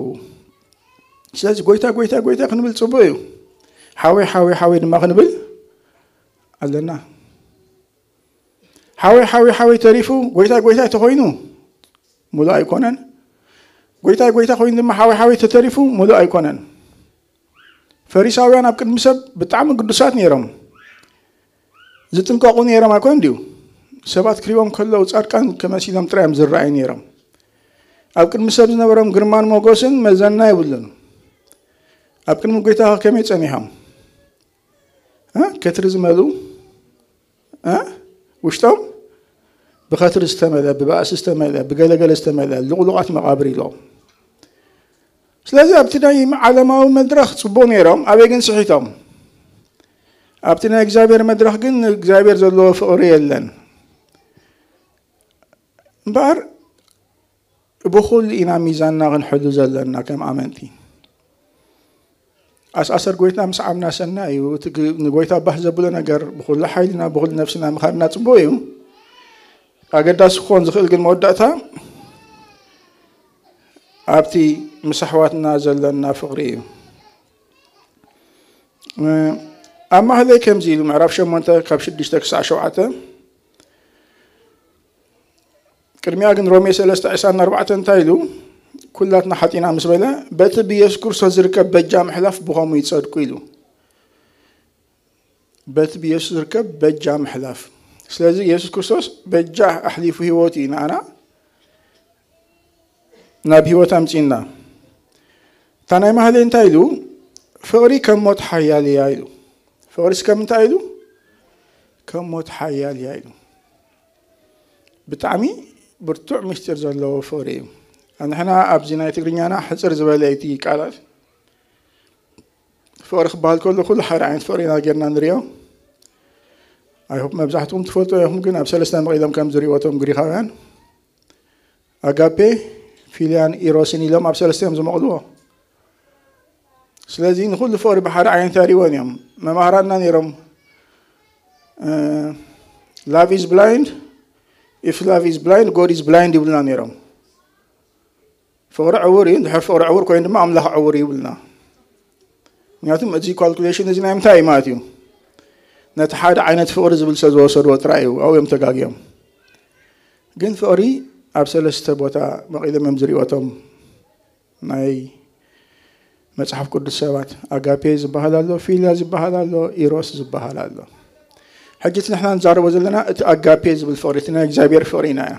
ስለዚ ጎይታ ጎይታ ጎይታ ክንብል ጽቡቕ እዩ። ሓወይ ሓወይ ሓወይ ድማ ክንብል ኣለና። ሓወይ ሓወይ ሓወይ ተሪፉ ጎይታ ጎይታ ተኾይኑ ሙሉእ ኣይኮነን። ጎይታ ጎይታ ኮይኑ ድማ ሓወይ ሓወይ ተተሪፉ ሙሉእ ኣይኮነን። ፈሪሳውያን ኣብ ቅድሚ ሰብ ብጣዕሚ ግዱሳት ነይሮም። ዝጥንቀቑ ነይሮም ኣይኮን ድዩ? ሰባት ክሪኦም ከለዉ ጻድቃን ከመሲሎም ጥራይ እዮም ዝረኣዩ ነይሮም። ኣብ ቅድሚ ሰብ ዝነበሮም ግርማን ሞገስን መዘና የብሉን። ኣብ ቅድሚ ጎይታ ከመይ ጸኒሖም? እ? ከትሪ ዝመልኡ እ? ውሽጦም ብኸትሪ ዝተመልአ፣ ብባእሲ ዝተመልአ፣ ብገለገለ ዝተመልአ ልቑሉቓት መቓብር ኢሎም። ስለዚ ኣብቲ ናይ ዓለማዊ መድረኽ ጽቡቕ ነይሮም፣ ኣበይ ግን ስሒቶም? ኣብቲ ናይ እግዚኣብሔር መድረኽ ግን ንእግዚኣብሔር ዘለዎ ፍቕሪ የለን። እምበኣር ብኹሉ ኢና ሚዛንና ክንሕሉ ዘለና ከም ኣመንቲ። ኣስኣሰር ጎይታ ምስዓብና ሰናይ እዩ። እቲ ግ- ንጎይታ ባህ ዘብሎ ነገር ብኹሉ ሓይልና ብኹሉ ነፍስና ምኻድና ጽቡቕ እዩ። ኣገዳሲ ክኾን ዝኽእል ግን መወዳእታ ኣብቲ ምስ ኣሕዋትና ዘለና ፍቕሪ እዩ። እ፣ ኣብ ማህለይ ከምዚ ኢሉ ምዕራፍ ሸሞንተ ካብ ሽዱሽተ ክሳዕ ሸውዓተ። ቅድሚያ ግን ሮሜ ሰለስተ ዕስራን ኣርባዕተን እንታይ ኢሉ? ኩላትና ሓጢና ምስ በለ በቲ ብየሱስ ክርስቶስ ዝርከብ በጃ ምሕላፍ ብኸምኡ ይጸድቁ ኢሉ። በቲ ብየሱስ ዝርከብ በጃ ምሕላፍ። ስለዚ የሱስ ክርስቶስ በጃ ኣሕሊፉ ህይወቱ እዩ ንኣና ናብ ህይወት ኣምጺእና። እታ ናይ ማህሌ እንታይ ኢሉ? ፍቕሪ ከም ሞት ሓያል እያ ኢሉ። ፍቕሪ እስከ ምንታይ ኢሉ? ከም ሞት ሓያል እያ ኢሉ። ብጣዕሚ ብርቱዕ ምስጢር ዘለዎ ፍቕሪ እዩ። ንሕና ኣብዚ ናይ ትግርኛና ሕፅር ዝበለ እቲ ቃላት ፍቕሪ ክበሃል ከሎ ኩሉ ሓደ ዓይነት ፍቕሪ ኢና ጌርና ንሪኦ። ኣይሆፕ መብዛሕትኹም ትፈልጡ ኢኹም፣ ግን ኣብ ሰለስተ መቒሎም ከም ዝሪእዎ እቶም ግሪኻውያን ኣጋፔ፣ ፊልያን ኢሮስን ኢሎም ኣብ ሰለስተ እዮም ዝመቕልዎ። ስለዚ ንኹሉ ፍቕሪ ብሓደ ዓይነት ኣይሪእዎን እዮም። መማህራንና ነይሮም፣ love is blind, if love is blind, God is blind ይብሉና ነይሮም። ፍቕሪ ዕውር እዩ። እንድሕር ፍቕሪ ዕውር ኮይኑ ድማ ኣምላኽ ዕውር እዩ ይብልና። ምክንያቱም እዚ ካልኩሌሽን እዚ ናይ ምንታይ እዩ ማለት እዩ? ነቲ ሓደ ዓይነት ፍቕሪ ዝብል ስለ ዝወሰድዎ ጥራይ እዩ። ኣብኡ እዮም ተጋግዮም። ግን ፍቕሪ ኣብ ሰለስተ ቦታ መቒሎም እዮም ዝሪእዎ እቶም ናይ መጽሓፍ ቅዱስ ሰባት። ኣጋፔ ዝበሃል ኣሎ፣ ፊልያ ዝበሃል ኣሎ፣ ኢሮስ ዝበሃል ኣሎ። ሕጂ እቲ ንሕና ንዛረቦ ዘለና እቲ ኣጋፔ ዝብል ፍቕሪ፣ እቲ ናይ እግዚኣብሔር ፍቕሪ ኢና እያ።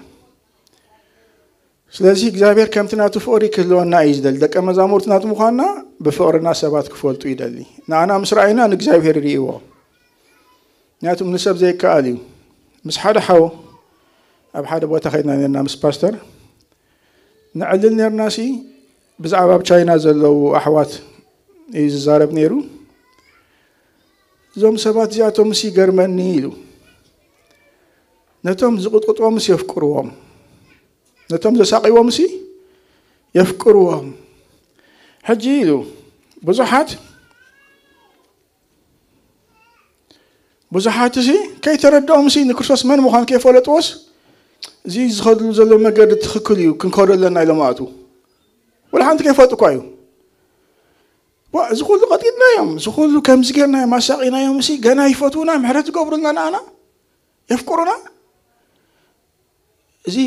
ስለዚ እግዚኣብሔር ከምቲ ናቱ ፍቕሪ ክህልወና እዩ ዝደሊ። ደቀ መዛሙርቱ ናቱ ምዃንና ብፍቕርና ሰባት ክፈልጡ ይደሊ። ንኣና ምስ ረኣይና ንእግዚኣብሔር ይርእይዎ። ምክንያቱም ንሰብ ዘይከኣል እዩ። ምስ ሓደ ሓው ኣብ ሓደ ቦታ ከይድና ነርና ምስ ፓስተር ንዕልል ነርና ሲ ብዛዕባ ኣብ ቻይና ዘለዉ ኣሕዋት እዩ ዝዛረብ ነይሩ። እዞም ሰባት እዚኣቶም ሲ ይገርመኒ ኢሉ። ነቶም ዝቕጥቅጥዎም ሲ የፍቅርዎም፣ ነቶም ዘሳቕይዎም ሲ የፍቅርዎም። ሕጂ ኢሉ ብዙሓት ብዙሓት ሲ ከይተረድኦም ሲ ንክርስቶስ መን ምዃን ከይፈለጥዎስ እዚ ዝኸድሉ ዘሎ መገዲ ትኽክል እዩ ክንከዶ ኣለና ኢሎም ኣቱ። ወላ ሓንቲ ከይፈልጡ እኳ እዩ። ዋ፣ እዚ ኩሉ ቀጢጥናዮም፣ እዚ ኩሉ ከምዚ ጌርናዮም፣ ኣሳቒናዮም ሲ ገና ይፈትውና፣ ምሕረት ይገብሩልና ንኣና፣ የፍቅሩና። እዚ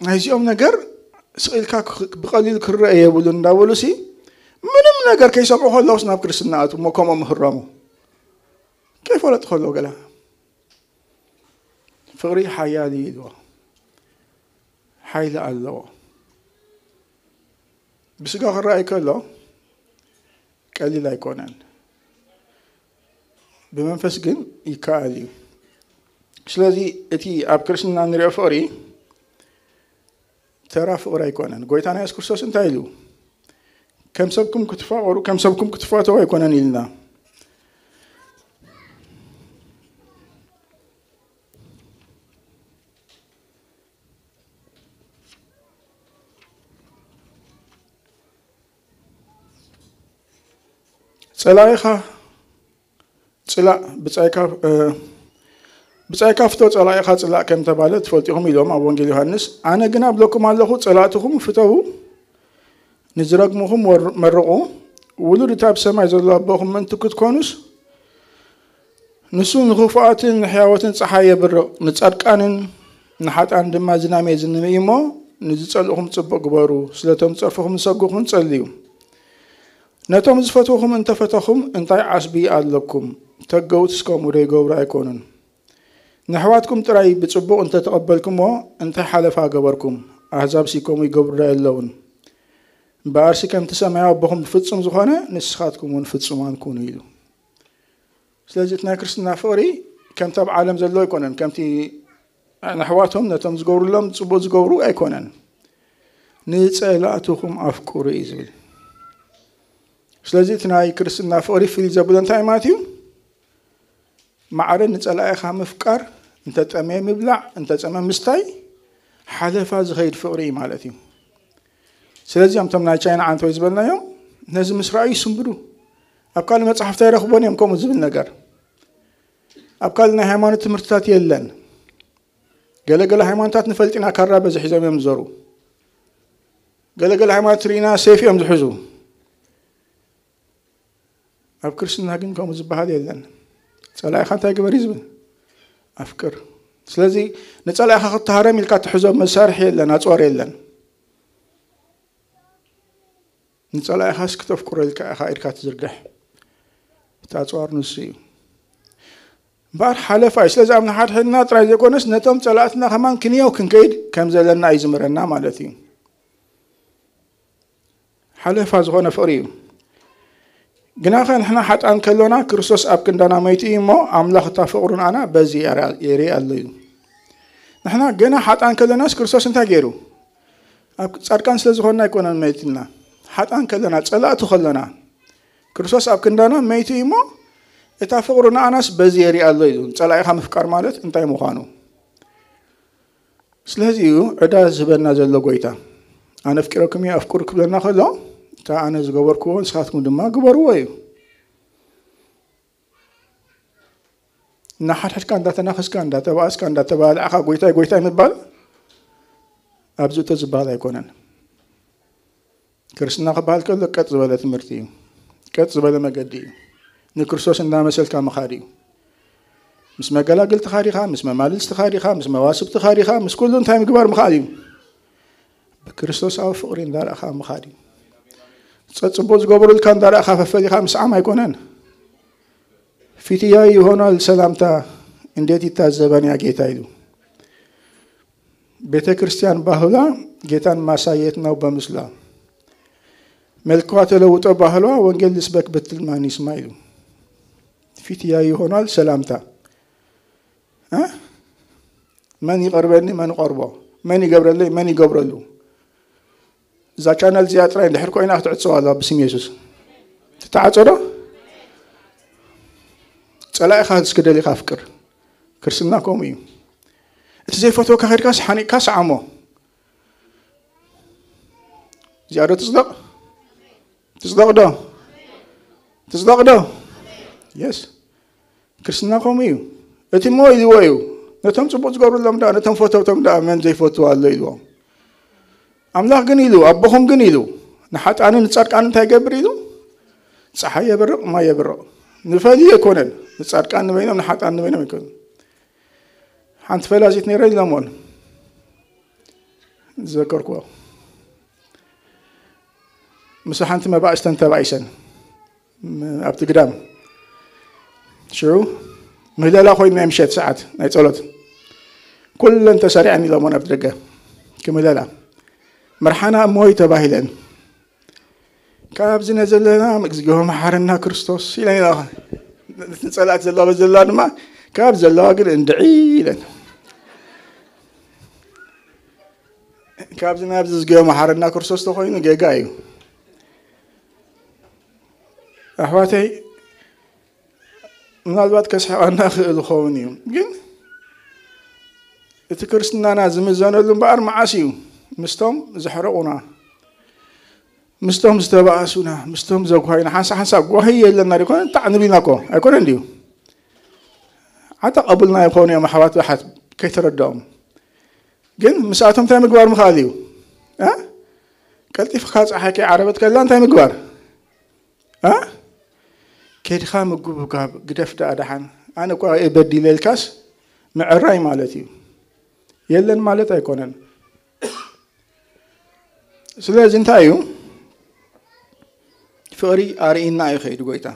ናይዚኦም ነገር ስቕ ኢልካ ክኽ-፣ ብቐሊል ክረአ የብሉን እንዳበሉ ሲ ምንም ነገር ከይሰምዑ ከለውስ ናብ ክርስትና ኣቱ እሞ ከምኦም ምህረሙ ከይፈለጡ ከለዉ ገላ ፍቕሪ ሓያል እዩ ኢልዎ። ሓይሊ ኣለዎ። ብስጋ ክረኣይ ከሎ ቀሊል ኣይኮነን። ብመንፈስ ግን ይከኣል እዩ። ስለዚ እቲ ኣብ ክርስትና ንሪኦ ፍቕሪ ተራ ፍቕሪ ኣይኮነን። ጎይታና የሱስ ክርስቶስ እንታይ ኢሉ? ከም ሰብኩም ክትፋቐሩ፣ ከም ሰብኩም ክትፋተው ኣይኮነን ኢልና። ጸላኢኻ ጽላእ፣ ብጻይካ፣ እ፣ ብጻይካ ፍቶ ጸላኢኻ ጽላእ ከም ተባለ ትፈልጡ ኢኹም ኢሎም ኣብ ወንጌል ዮሃንስ። ኣነ ግና እብለኩም ኣለኹ፣ ጸላእትኹም ፍተዉ፣ ንዝረግሙኹም ወር-፣ መርቑ። ውሉድ እታ ብሰማይ ዘሎ ኣቦኹም ምእንቲ ክትኮኑስ፣ ንሱ ንኽፉኣትን ንሕያዎትን ጸሓይ የብርቕ፣ ንጻድቃንን ንሓጥኣን ድማ ዝናም የዝንብ እዩ እሞ፣ ንዝጸልእኹም ጽቡቕ ግበሩ፣ ስለቶም ዝጸርፍኹም ዝሰጉኹም ጸልዩ። ነቶም ዝፈትውኹም እንተፈተኹም እንታይ ዓስቢ ኣለኩም? ተገውትስ ከምኡ ዶ ይገብሩ ኣይኮኑን? ንኣሕዋትኩም ጥራይ ብጽቡቕ እንተተቐበልኩምዎ እንታይ ሓለፋ ገበርኩም? ኣህዛብሲ ከምኡ ይገብሩ ዶ የለዉን? እምበኣርሲ ከምቲ ሰማያዊ ኣቦኹም ፍጹም ዝኾነ ንስኻትኩም እውን ፍጹማን ኩኑ ኢሉ። ስለዚ እቲ ናይ ክርስትና ፍቕሪ ከምቲ ኣብ ዓለም ዘሎ ኣይኮነን፣ ከምቲ ንኣሕዋቶም ነቶም ዝገብሩሎም ጽቡቕ ዝገብሩ ኣይኮነን። ንጸላእትኹም ኣፍቅሩ እዩ ዝብል። ስለዚ እቲ ናይ ክርስትና ፍቕሪ ፍልይ ዘብሎ እንታይ ማለት እዩ? ማዕረ ንጸላኢኻ ምፍቃር፣ እንተጠምየ ምብላዕ፣ እንተጸመ ምስታይ፣ ሓለፋ ዝኸይድ ፍቕሪ እዩ ማለት እዩ። ስለዚ እቶም ናይ ቻይና ዓንተወይ ዝበልናዮም ነዚ ምስ ረኣዩ ይስንብዱ። ኣብ ካልእ መጽሓፍቲ ኣይረኽቦን እዮም ከምኡ ዝብል ነገር። ኣብ ካልእ ናይ ሃይማኖት ትምህርትታት የለን። ገለገለ ሃይማኖታት ንፈልጥ ኢና ካራ በዚ ሒዞም እዮም ዝዞሩ። ገለገለ ሃይማኖት ርኢና ሴፍ እዮም ዝሕዙ። ኣብ ክርስትና ግን ከምኡ ዝበሃል የለን። ጸላኢኻ እንታይ ግበር እዩ ዝብል? ኣፍቅር። ስለዚ ንጸላኢኻ ክትሃረም ኢልካ ትሕዞ መሳርሒ የለን፣ ኣጽዋር የለን። ንጸላኢኻስ ክተፍቅሮ ኢልካ ኢኻ ኢድካ ትዝርግሕ። እቲ ኣጽዋር ንሱ እዩ። እምበኣር ሓለፋ እዩ። ስለዚ ኣብ ንሓድሕድና ጥራይ ዘይኮነስ ነቶም ጸላእትና ከማን ክንየው ክንከይድ ከም ዘለና እዩ ዝምረና ማለት እዩ። ሓለፋ ዝኾነ ፍቕሪ እዩ። ግናኸ ንሕና ሓጥኣን ከሎና ክርስቶስ ኣብ ክንዳና መይቱ እዩ እሞ ኣምላኽ እታ ፍቕሩ ንኣና በዚ የርኢ ኣሎ እዩ። ንሕና ገና ሓጥኣን ከሎናስ ክርስቶስ እንታይ ገይሩ? ኣብ ጻድቃን ስለ ዝኾንና ኣይኮነን መይትና። ሓጥኣን ከለና፣ ጸላእቱ ከለና፣ ክርስቶስ ኣብ ክንዳና መይቱ እዩ እሞ፣ እታ ፍቕሩ ንኣናስ በዚ የርኢ ኣሎ ኢሉ። ጸላኢኻ ምፍቃር ማለት እንታይ ምዃኑ። ስለዚ እዩ ዕዳ ዝህበና ዘሎ ጎይታ። ኣነ ኣፍቂረኩም እየ፣ ኣፍቅሩ ክብለና ከሎ፣ እታ ኣነ ዝገበርክዎ ንስኻትኩም ድማ ግበርዎ እዩ። እናሓድሕድካ እንዳተናኸስካ፣ እንዳተባእስካ፣ እንዳተባላዕኻ፣ ጎይታይ፣ ጎይታይ ምባል ኣብዚ እቶ ዝበሃል ኣይኮነን። ክርስትና ክበሃል ከሎ ቀጥ ዝበለ ትምህርቲ እዩ። ቀጥ ዝበለ መገዲ እዩ። ንክርስቶስ እንዳመሰልካ ምኻድ እዩ። ምስ መገላግልትኻ ዲኻ፣ ምስ መማልልትኻ ዲኻ፣ ምስ መዋስብትኻ ዲኻ፣ ምስ ኩሉ እንታይ ምግባር ምኻድ እዩ? ብክርስቶሳዊ ፍቕሪ እንዳረእኻ ምኻድ እዩ። ጸጽቦ ዝገበሩልካ እንዳረእኻ ፈፈሊኻ ምስዓም ኣይኮነን። ፊትያ ይሆናል ሰላምታ፣ እንዴት ይታዘበን ያ ጌታ ኢሉ። ቤተ ክርስቲያን ባህሏ ጌታን ማሳየት ነው በምስሏ። መልኳ ተለውጦ ባህሏ ወንጌል ልስበክ ብትል ማን ይስማ ኢሉ። ፊትያ ይሆናል ሰላምታ። እ? መን ይቐርበኒ፣ መን ይቐርቦ፣ መን ይገብረለይ፣ መን ይገብረሉ። እዛ ቻነል እዚኣ ጥራይ እንድሕር ኮይና ክትዕጽዋ ኣለዋ ብስም የሱስ። ትተዓጾ ዶ? ጸላኢኻ እስኪ ደሊኻ ኣፍቅር። ክርስትና ከምኡ እዩ። እቲ ዘይፈትወካ ከድካስ ሓኒቕካ ሰዓሞ። እዚኣ ዶ ትጽደቕ? ትጽደቕ ዶ? ትጽደቕ ዶ? የስ። ክርስትና ከምኡ እዩ። እቲ እሞ ኢልዎ እዩ። ነቶም ጽቡቕ ዝገብሩሎም ደኣ፣ ነቶም ፈተውቶም ደኣ መን ዘይፈትዎ ኣሎ ኢልዎም። ኣምላኽ ግን ኢሉ፣ ኣቦኹም ግን ኢሉ፣ ንሓጣንን ንጻድቃንን እንታይ ይገብር ኢሉ? ጸሓይ የብርቕ፣ ማይ የብርቕ። ንፈልዩ ኣይኮነን። ንጻድቃን ንበይኖም፣ ንሓጣን ንበይኖም ኣይኮነን። ሓንቲ ፈላሲት ነይረ ኢሎምዎን። ዝዘከርኩዎ። ምስ ሓንቲ መባእስተን ተባኢሰን። ም-፣ ኣብቲ ግዳም። ሽዑ ምህለላ ኮይኑ ናይ ምሸት ሰዓት ናይ ጸሎት። ኩለን ተሰሪዐን ኢሎምዎን ኣብ ደገ። ክምህለላ። መርሓና እሞ እዩ ተባሂለን። ካብዚ ነዘለና እግዚኦ መሓረና ክርስቶስ ኢለን ኢለዋ። ነተን ጸላእቲ ዘለዋ በዚ ዘለዋ ድማ ካብ ዘለዋ ግን እንድዒ ኢለን። ካብዚ ናብዚ እግዚኦ መሓረና ክርስቶስ ተኾይኑ ጌጋ እዩ። ኣሕዋተይ፣ ምናልባት ከስሕቐና ክእል ይኸውን እዩ፣ ግን እቲ ክርስትናና ዝምዘነሉ እምበኣር መዓስ እዩ? ምስቶም ዘሕረቑና፣ ምስቶም ዝተባእሱና፣ ምስቶም ዘጓሂና። ሓንሳብ ሓንሳብ ጓሂ የለና ዶ ይኮነ? ጣዕ ንብልና እኮ ኣይኮነን ድዩ? ዓጠቕ ኣቡልና ይኾኑ እዮም ኣሕዋት ብሓት ከይተረድኦም። ግን ምስኣቶም እንታይ ምግባር ምኽኣል እዩ? እ? ቀልጢፍካ ጸሓይ ከይዓረበት ከላ እንታይ ምግባር? እ? ከድካ ምጉብጋብ ግደፍ ደኣ ደሓን። ኣነ እኳ እየ በዲለ ኢልካስ ምዕራይ ማለት እዩ። የለን ማለት ኣይኮነን። ስለዚ እንታይ እዩ? ፍቕሪ ኣርእይና እዩ ከይዱ ጎይታ።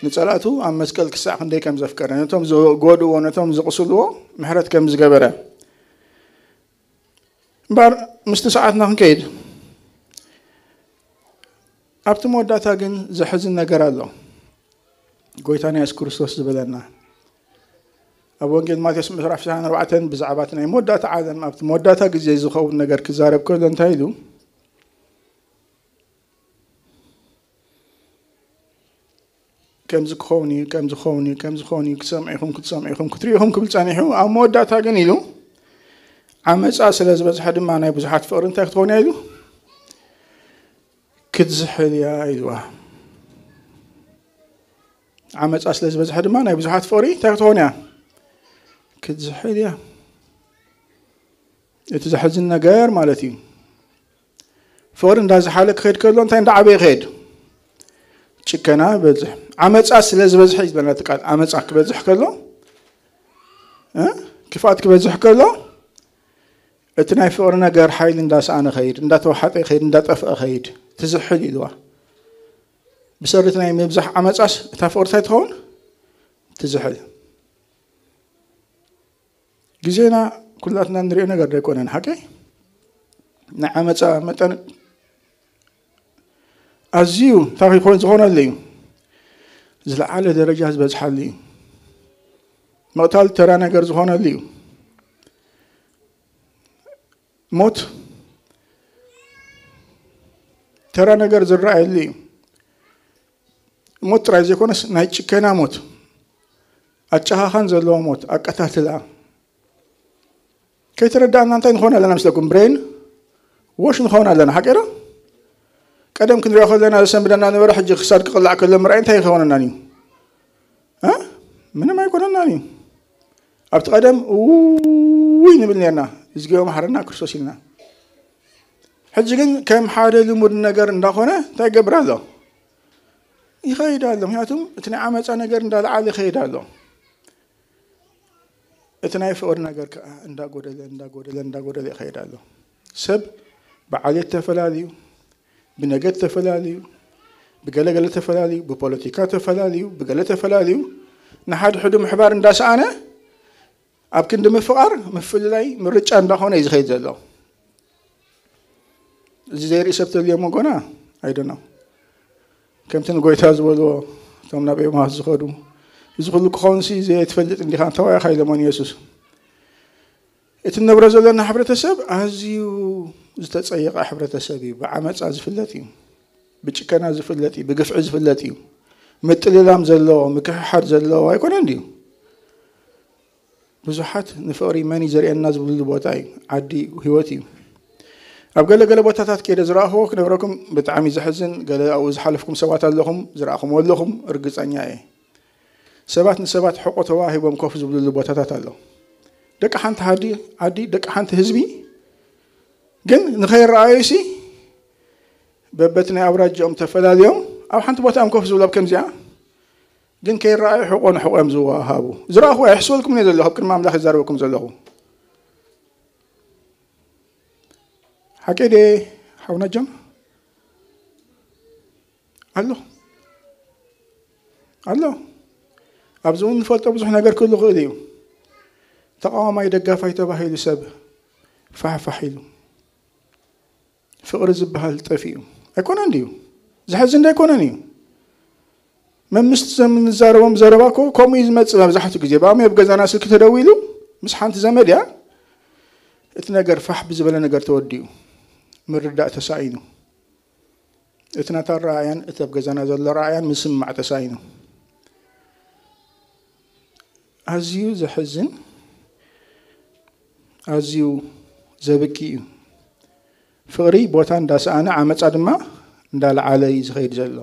ንጸላእቱ ኣብ መስቀል ክሳዕ ክንደይ ከም ዘፍቀረ፣ ነቶም ዝጎድእዎ፣ ነቶም ዝቕስልዎ ምሕረት ከም ዝገበረ። እምበኣር ምስቲ ሰዓትና ክንከይድ፣ ኣብቲ መወዳእታ ግን ዘሕዝን ነገር ኣሎ። ጎይታና የሱስ ክርስቶስ ዝበለና ኣብ ወንጌል ማቴዎስ ምዕራፍ ዕስራን ኣርባዕተን ብዛዕባ እቲ ናይ መወዳእታ ዓለም፣ ኣብቲ መወዳእታ ግዜ ዝኸውን ነገር ክዛረብ ከሎ እንታይ ኢሉ? ከምዚ ክኸውን እዩ፣ ከምዚ ክኸውን እዩ፣ ከምዚ ክኸውን እዩ፣ ክትሰምዑ ኢኹም፣ ክትሰምዑ ኢኹም፣ ክትሪኡ ኢኹም ክብል ጸኒሑ፣ ኣብ መወዳእታ ግን ኢሉ፣ ዓመጻ ስለ ዝበዝሐ ድማ ናይ ብዙሓት ፍቕሪ እንታይ ክትኸውን እያ ኢሉ? ክትዝሕል እያ ኢልዋ። ዓመጻ ስለ ዝበዝሐ ድማ ናይ ብዙሓት ፍቕሪ እንታይ ክትኸውን እያ? ክትዝሕል እያ። እቲ ዘሕዝን ነገር ማለት እዩ። ፍቕሪ እንዳዝሓለ ክኸይድ ከሎ እንታይ እንዳዓበየ ይኸይድ? ጭከና ይበዝሕ። ዓመጻ ስለ ዝበዝሐ እዩ ዝበለና እቲ ቃል። ዓመጻ ክበዝሕ ከሎ፣ እ? ክፍኣት ክበዝሕ ከሎ፣ እቲ ናይ ፍቕሪ ነገር ሓይሊ እንዳሰኣነ ይኸይድ፣ እንዳተዋሓጠ ይኸይድ፣ እንዳጠፍአ ይኸይድ። ትዝሕል ኢልዋ። ብሰሪ እቲ ናይ ምብዛሕ ዓመጻስ እታ ፍቕሪ እንታይ ትኸውን? ትዝሕል። ግዜና ኩላትና እንሪኦ ነገር ዶ ኣይኮነን፣ ሓቀይ? ናይ ዓመጻ መጠን ኣዝዩ እንታይ ክኾን ዝኾነሉ እዩ? ዝለዓለ ደረጃ ዝበዝሓሉ እዩ። ምቕታል ተራ ነገር ዝኾነሉ እዩ። ሞት ተራ ነገር ዝረኣየሉ እዩ። ሞት ጥራይ ዘይኮነስ ናይ ጭከና ሞት፣ ኣጨኻኻን ዘለዎ ሞት፣ ኣቀታትላ። ከይተረዳእና እንታይ ንኾን ኣለና መስለኩም? ብሬን ዎሽ ንኾን ኣለና፣ ሓቂ ዶ? ቀደም ክንሪኦ ከለና ዘሰንብደና ነበረ፣ ሕጂ ክሳድ ክቕላዕ ከሎ ምርኣይ እንታይ ይኾነና እዩ? እ? ምንም ኣይኮነናን እዩ። ኣብቲ ቀደም እውይ ንብል ነርና፣ እዝግዮ መሓረና ክርስቶስ ኢልና። ሕጂ ግን ከም ሓደ ልሙድ ነገር እንዳኾነ እንታይ ይገብር ኣሎ? ይኸይድ ኣሎ። ምክንያቱም እቲ ናይ ዓመፃ ነገር እንዳለዓለ ይኸይድ ኣሎ። እቲ ናይ ፍቕሪ ነገር ከዓ እንዳጎደለ እንዳጎደለ እንዳጎደለ ይኸይድ ኣሎ። ሰብ ብዓሌት ተፈላለዩ፣ ብነገድ ተፈላለዩ፣ ብገለገለ ተፈላለዩ፣ ብፖለቲካ ተፈላለዩ፣ ብገለ ተፈላለዩ፣ ንሓድሕዱ ምሕባር እንዳሰኣነ ኣብ ክንዲ ምፍቓር ምፍልላይ ምርጫ እንዳኾነ እዩ ዝኸይድ ዘሎ። እዚ ዘይርኢ ሰብ ተልዮ መጎና ኣይደኖ። ከምቲ ንጎይታ ዝበልዎ እቶም ናብ ኤማሁስ ዝኸዱ፣ እዚ ኩሉ ክኸውን ሲ ዘይትፈልጥ እንዲኻ እንተዋኢኻ ኢሎሞን የሱስ። እቲ ንነብሮ ዘለና ሕብረተሰብ ኣዝዩ ዝተጸየቐ ሕብረተሰብ እዩ። ብዓመጻ ዝፍለጥ እዩ፣ ብጭከና ዝፍለጥ እዩ፣ ብግፍዒ ዝፍለጥ እዩ፣ ምጥልላም ዘለዎ፣ ምክሕሓድ ዘለዎ ኣይኮነን ድዩ? ብዙሓት ንፍቕሪ መን እዩ ዘርእየና ዝብልሉ ቦታ እዩ። ዓዲ ህይወት እዩ። ኣብ ገለገለ ቦታታት ከይደ ዝረኣኽዎ ክነግረኩም ብጣዕሚ ዘሕዝን፣ ገለ ኣብኡ ዝሓለፍኩም ሰባት ኣለኹም፣ ዝረኣኹምዎ ኣለኹም፣ ርግጸኛ እየ። ሰባት ንሰባት ሕቆ ተዋሂቦም ኮፍ ዝብልሉ ቦታታት ኣሎ። ደቂ ሓንቲ ሃዲ ዓዲ፣ ደቂ ሓንቲ ህዝቢ ግን ንኸይረኣዩ ሲ በበቲ ናይ ኣውራጃኦም ተፈላልዮም ኣብ ሓንቲ ቦታ እዮም ኮፍ ዝብሉ። ኣብ ከምዚኣ ግን ከይረኣዩ ሕቆ ንሕቆ እዮም ዝወሃቡ። ዝረኣኹ ኣይሕስበልኩም እየ ዘለኹ፣ ኣብ ቅድሚ ኣምላኽ ይዛረበኩም ዘለኹ። ሓቂ ድየ ሓውና ጆን? ኣሎ ኣሎ። ኣብዚ እውን ንፈልጦ ብዙሕ ነገር ክህሉ ይኽእል እዩ። ተቃዋማይ ደጋፋይ ተባሂሉ ሰብ ፋሕፋሕ ኢሉ ፍቕሪ ዝበሃል ጠፊኡ ኣይኮነን ድዩ? ዘሕዝን ዶ ኣይኮነን እዩ? መምስቲ ዘም-፣ ንዛረቦም ዘረባ እኮ ከምኡ እዩ ዝመጽእ መብዛሕትኡ ግዜ። ብኣሚ ኣብ ገዛና ስልኪ ተደዊሉ ምስ ሓንቲ ዘመድ እያ፣ እቲ ነገር ፋሕ ብዝበለ ነገር ተወዲኡ። ምርዳእ ተሳኢኑ። እቲ ናታ ረኣያን እቲ ኣብ ገዛና ዘሎ ረኣያን ምስምማዕ ተሳኢኑ። ኣዝዩ ዘሕዝን፣ ኣዝዩ ዘብኪ እዩ። ፍቕሪ ቦታ እንዳሰኣነ ዓመፃ ድማ እንዳለዓለ እዩ ዝኸይድ ዘሎ።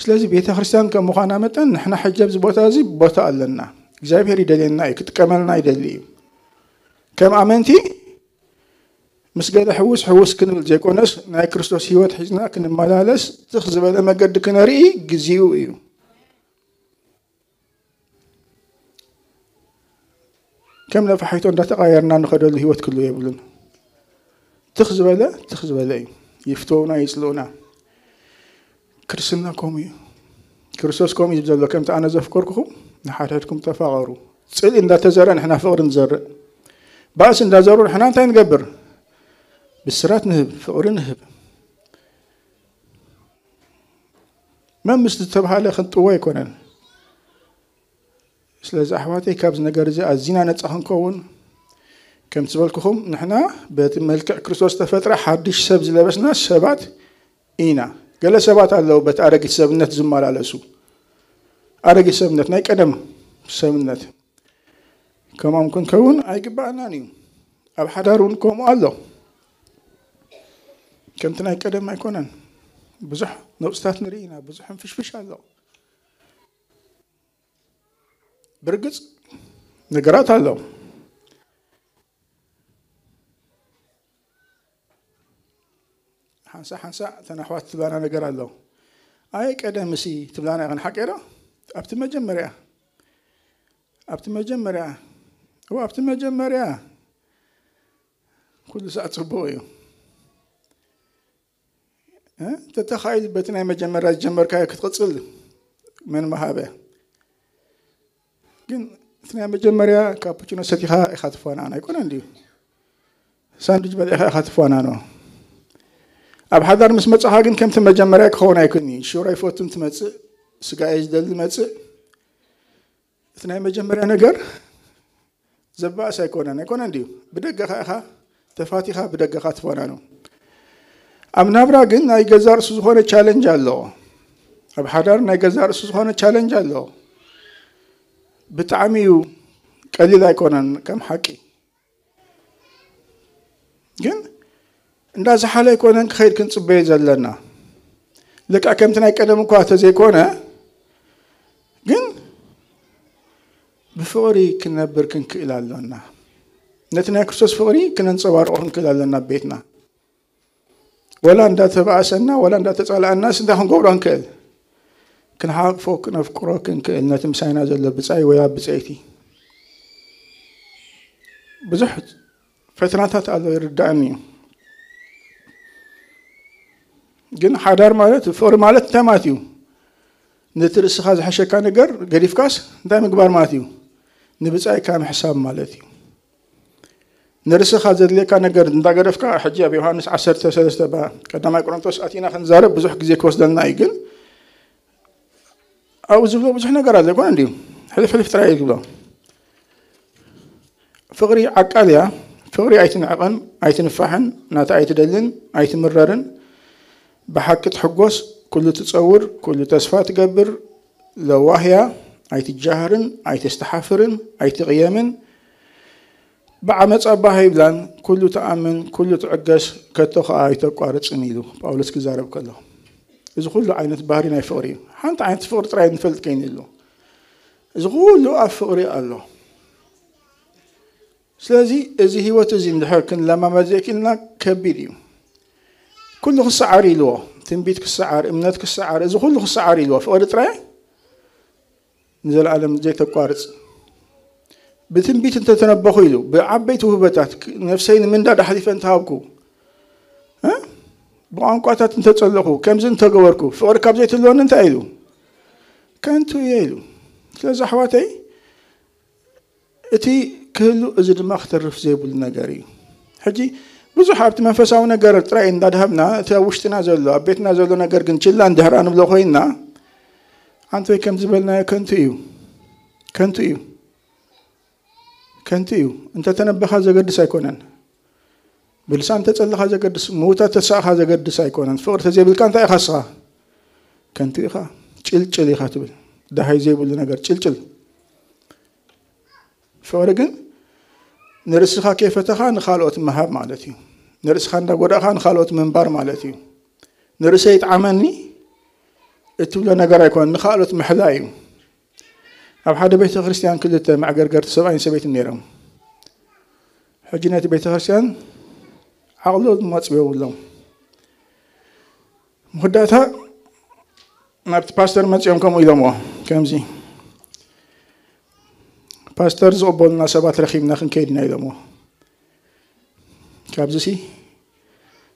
ስለዚ ቤተ ክርስቲያን ከም ምዃና መጠን ንሕና ሕጂ ኣብዚ ቦታ እዚ ቦታ ኣለና። እግዚኣብሔር ይደልየና እዩ፣ ክጥቀመልና ይደሊ እዩ። ከም ኣመንቲ ምስ ገለ ሕውስ ሕውስ ክንብል ዘይኮነስ ናይ ክርስቶስ ህይወት ሒዝና ክንመላለስ ትኽ ዝበለ መገዲ ክነርኢ ግዜኡ እዩ። ከም ነፋሒቶ እንዳተቃየርና ንኸደሉ ህይወት ክህሉ የብሉን። ትኽ ዝበለ ትኽ ዝበለ እዩ። ይፍትውና ይጽልኡና። ክርስትና ከምኡ እዩ። ክርስቶስ ከምኡ እዩ ዘሎ፣ ከምቲ ኣነ ዘፍቀርኩኹም ንሓድሕድኩም ተፋቐሩ። ጽልኢ እንዳተዘርአ ንሕና ፍቕሪ ንዘርእ። ባእሲ እንዳዘሩ ንሕና እንታይ ንገብር? ብስራት ንህብ፣ ፍቕሪ ንህብ። መን ምስ ዝተባሃለ ክንጥዎ ኣይኮነን። ስለዚ ኣሕዋተይ ካብዚ ነገር እዚ ኣዚና ነጻ ክንከውን፣ ከምቲ ዝበልኩኹም ንሕና በቲ መልክዕ ክርስቶስ ዝተፈጥረ ሓድሽ ሰብ ዝለበስና ሰባት ኢና። ገለ ሰባት ኣለዉ በቲ ኣረጊት ሰብነት ዝመላለሱ። ኣረጊት ሰብነት፣ ናይ ቀደም ሰብነት። ከምኦም ክንከውን ኣይግባኣናን እዩ። ኣብ ሓዳር እውን ከምኡ ኣሎ። ከምቲ ናይ ቀደም ኣይኮነን። ብዙሕ ነውጽታት ንርኢ ኢና፣ ብዙሕ ሕንፍሽፍሽ ኣሎ። ብርግጽ ነገራት ኣሎ። ሓንሳእ ሓንሳእ እተን ኣሕዋት ትብላና ነገር ኣሎ። ኣይ ቀደም እሲ ትብላና ኢኸን ሓቂ ዶ? ኣብቲ መጀመርያ፣ ኣብቲ መጀመርያ፣ እዋ ኣብቲ መጀመርያ ኩሉ ሳዕ ጽቡቕ እዩ። እ? ተተኻኢሉ በቲ ናይ መጀመርያ ዝጀመርካዮ ክትቕጽል መን መሃበ? ግን እቲ ናይ መጀመርያ ካፑቺኖ ሰቲኻ ኢኻ ትፋናን ኣይኮነን ድዩ? ሳንድዊች በሊዕኻ ኢኻ ትፋናኖ። ኣብ ሓዳር ምስ መጻኻ ግን ከምቲ መጀመርያ ክኸውን ኣይክእልን እዩ። ሽሮ ይፈቱን ትመጽእ፣ ስጋ እየ ዝደሊ መጽእ። እቲ ናይ መጀመርያ ነገር ዘባእስ ኣይኮነን፣ ኣይኮነን ድዩ? ብደገኻ ኢኻ ተፋቲኻ ብደገኻ ትፋናኖ። ኣብ ናብራ ግን ናይ ገዛ ርእሱ ዝኾነ ቻለንጅ ኣለዎ። ኣብ ሓዳር ናይ ገዛ ርእሱ ዝኾነ ቻለንጅ ኣለዎ። ብጣዕሚ እዩ ቀሊል ኣይኮነን ከም ሓቂ። ግን እንዳ ዝሓለ ኣይኮነን ክኸይድ ክንጽበዮ ዘለና። ልክዕ ከምቲ ናይ ቀደም እኳ ተዘይኮነ፣ ግን ብፍቕሪ ክንነብር ክንክእል ኣሎና። ነቲ ናይ ክርስቶስ ፍቕሪ ክነንጸባርቖ ክንክእል ኣሎና ኣብ ቤትና። ወላ እንዳተባእሰና፣ ወላ እንዳተጻላኣናስ እንታይ ክንገብሮ ንክእል? ክንሓቕፎ፣ ክነፍቅሮ ክንክእል፣ ነቲ ምሳይና ዘሎ ብጻይ ወይ ኣብ ብጸይቲ። ብዙሕ ፈተናታት ኣሎ፣ ይርዳእኒ እዩ። ግን ሓዳር ማለት፣ ፍቕሪ ማለት እንታይ ማለት እዩ? ነቲ ርእስኻ ዝሐሸካ ነገር ገዲፍካስ እንታይ ምግባር ማለት እዩ? ንብጻይካ ምሕሳብ ማለት እዩ። ንርእስኻ ዘድልየካ ነገር እንዳገደፍካ፣ ሕጂ ኣብ ዮሃንስ ዓሰርተ ሰለስተ ባ-፣ ቀዳማይ ቆሮንቶስ ኣቲና ክንዛረብ ብዙሕ ግዜ ክወስደልና እዩ። ግን ኣብኡ ዝብሎ ብዙሕ ነገር ኣሎ፣ ኣይኮነ እንድዩ? ሕልፍ ሕልፍ ጥራይ እዩ ዝብሎ። ፍቕሪ ዓቃል እያ። ፍቕሪ ኣይትንዕቕን፣ ኣይትንፋሕን፣ ናታ ኣይትደልን፣ ኣይትምረርን፣ ብሓቂ ትሕጎስ፣ ኩሉ ትጸውር፣ ኩሉ ተስፋ ትገብር፣ ለዋህ እያ፣ ኣይትጃሃርን፣ ኣይተስተሓፍርን፣ ኣይትቕየምን፣ ብዓመጻ ባህ ኣይብላን፣ ኩሉ ትኣምን፣ ኩሉ ትዕገስ፣ ከቶ ኸኣ ኣይተቋርጽን ኢሉ ጳውሎስ ክዛረብ ከሎ። እዚ ኩሉ ዓይነት ባህሪ ናይ ፍቕሪ እዩ። ሓንቲ ዓይነት ፍቕሪ ጥራይ ንፈልጥ ከይንህሉ። እዚ ኩሉ ኣብ ፍቕሪ ኣሎ። ስለዚ እዚ ህይወት እዚ እንድሕር ክንለማመድ ዘይክእልና ከቢድ እዩ። ኩሉ ክሰዓር ኢልዎ፣ ትንቢት ክሰዓር፣ እምነት ክሰዓር፣ እዚ ኩሉ ክሰዓር ኢልዎ፣ ፍቕሪ ጥራይ ንዘለኣለም ዘይተቋርጽ። ብትንቢት እንተተነበኹ ኢሉ፣ ብዓበይቲ ውህበታት ክ-፣ ነፍሰይ ንምንዳድ ኣሕሊፈ እንተሃብኩ፣ እ? ብቋንቋታት እንተጸለኹ፣ ከምዚ እንተገበርኩ፣ ፍቕሪ ካብ ዘይትህልወኒ እንታይ ኢሉ? ከንቱ እየ ኢሉ። ስለዚ ኣሕዋተይ፣ እቲ ክህሉ፣ እዚ ድማ ክተርፍ ዘይብሉ ነገር እዩ። ሕጂ ብዙሕ ኣብቲ መንፈሳዊ ነገር ጥራይ እንዳድሃብና፣ እቲ ኣብ ውሽጥና ዘሎ፣ ኣብ ቤትና ዘሎ ነገር ግን ችላ እንድሕር ኣንብሎ ኮይንና፣ ኣንቶይ ከም ዝበልናዮ ከንቱ እዩ። ከንቱ እዩ። ከንቱ እዩ። እንተተነበኻ ዘገድስ ኣይኮነን። ብልሳን እንተጸለኻ ዘገድስ፣ ምውታት ተሳእኻ ዘገድስ ኣይኮነን። ፍቕሪ ተዘይብልካ እንታይ ኢኻ እስኻ? ከንቱ ኢኻ። ጭልጭል ኢኻ ትብል። ደሃይ ዘይብሉ ነገር ጭልጭል። ፍቕሪ ግን ንርእስኻ ከይፈተኻ ንኻልኦት ምሃብ ማለት እዩ። ንርእስኻ እንዳጎዳእኻ ንኻልኦት ምንባር ማለት እዩ። ንርእሰይ ይጥዓመኒ እትብሎ ነገር ኣይኮነን፣ ንኻልኦት ምሕላይ እዩ። ኣብ ሓደ ቤተ ክርስቲያን ክልተ መዕገርገርቲ ሰብኣይን ሰበይትን ነይሮም። ሕጂ ነቲ ቤተ ክርስቲያን ዓቕሎ መጽዮ ብሎም። መወዳእታ ናብቲ ፓስተር መጺኦም ከምኡ ኢሎምዎ፣ ከምዚ፣ "ፓስተር ዝቕበሉና ሰባት ረኺብና ክንከይድ ኢና" ኢሎምዎ። "ካብዚ ሲ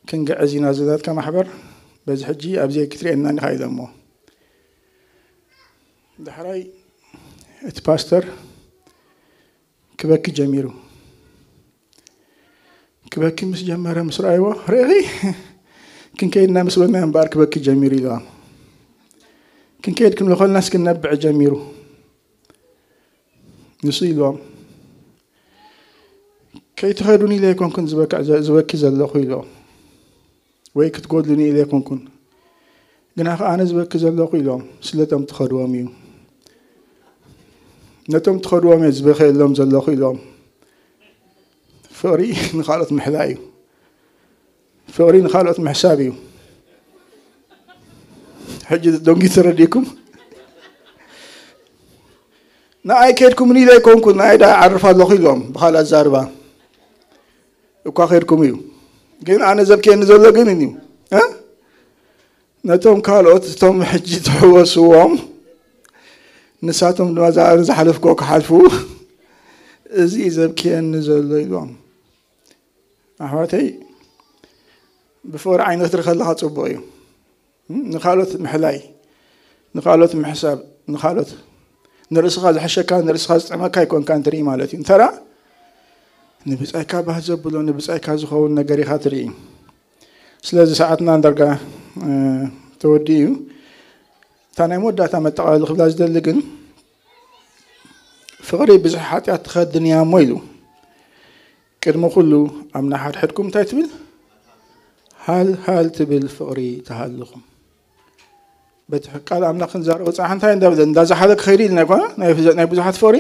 ክንግዕዝ ኢና፣ ዝናትካ ማሕበር በዚ ሕጂ ኣብዚ ክትርእየና ኢኻ" ኢሎምዎ። ዳሕራይ እቲ ፓስተር ክበኪ ጀሚሩ። ክበኪ ምስ ጀመረ ምስ ረኣይዎ፣ "ርኢኺ፣ ክንከይድ ኢና ምስ በልና እምበኣር ክበኪ ጀሚሩ" ኢልዎም። "ክንከይድ ክንብል ከለናስ ክነብዕ ጀሚሩ" ንሱ ኢልዎም። "ከይትኸዱኒ ኢለ ኣይኮንኩን ዝበክዕ ዘ-፣ ዝበኪ ዘለኹ" ኢልዎም። "ወይ ክትጎድሉኒ ኢለ ኣይኮንኩን፣ ግና ኸዓ ኣነ ዝበኪ ዘለኹ" ኢልዎም። "ስለቶም ትኸድዎም እዩ፣ ነቶም ትኸድዎም እየ ዝበኸየሎም ዘለኹ" ኢልዎም። ፍቕሪ ንኻልኦት ምሕላይ እዩ። ፍቕሪ ንኻልኦት ምሕሳብ እዩ። ሕጂ ደንጊ ተረዲእኩም? "ንኣይ ከድኩምኒ ኢለ ኣይኮንኩን፣ ንኣይ ደኣ ዓርፍ ኣለኹ" ኢልዎም ብኻልእ ኣዛርባ። "እኳ ከድኩም እዩ፣ ግን ኣነ ዘብክየኒ ዘሎ ግን እዩ፣ እ? ነቶም ካልኦት፣ እቶም ሕጂ ትሕወስዎም፣ ንሳቶም ድማ እዛ ኣነ ዝሓለፍክዎ ክሓልፉ፣ እዚ እዩ ዘብክየኒ ዘሎ" ኢልዎም። ኣሕዋተይ፣ ብፍቕሪ ዓይኒ ክትርኢ ከለኻ ጽቡቕ እዩ። ንኻልኦት ምሕላይ፣ ንኻልኦት ምሕሳብ፣ ንኻልኦት፣ ንርእስኻ ዝሐሸካ፣ ንርእስኻ ዝጥዕመካ ኣይኮንካን ትርኢ ማለት እዩ። እንተ ደኣ ንብጻይካ ባህ ዘብሎ፣ ንብጻይካ ዝኸውን ነገር ኢኻ ትርኢ። ስለዚ ሰዓትና ዳርጋ፣ እ፣ ተወዲኡ እዩ። እታ ናይ መወዳእታ መጠቓለሊ ክብላ ዝደሊ ግን፣ ፍቕሪ ብዙሕ ሓጢኣት ትኸድን እያ እሞ ኢሉ። ቅድሚ ኩሉ ኣብ ንሓድሕድኩም እንታይ ትብል? ሃል ሃል ትብል ፍቕሪ ትሃልኹም። በቲ ቃል ኣምላኽ ክንዛረብ ጸሓ እንታይ እንዳበለ፣ እንዳዝሓለ ክኸይድ ኢልና ኣይኮነ? ናይ ብዙ-፣ ናይ ብዙሓት ፍቕሪ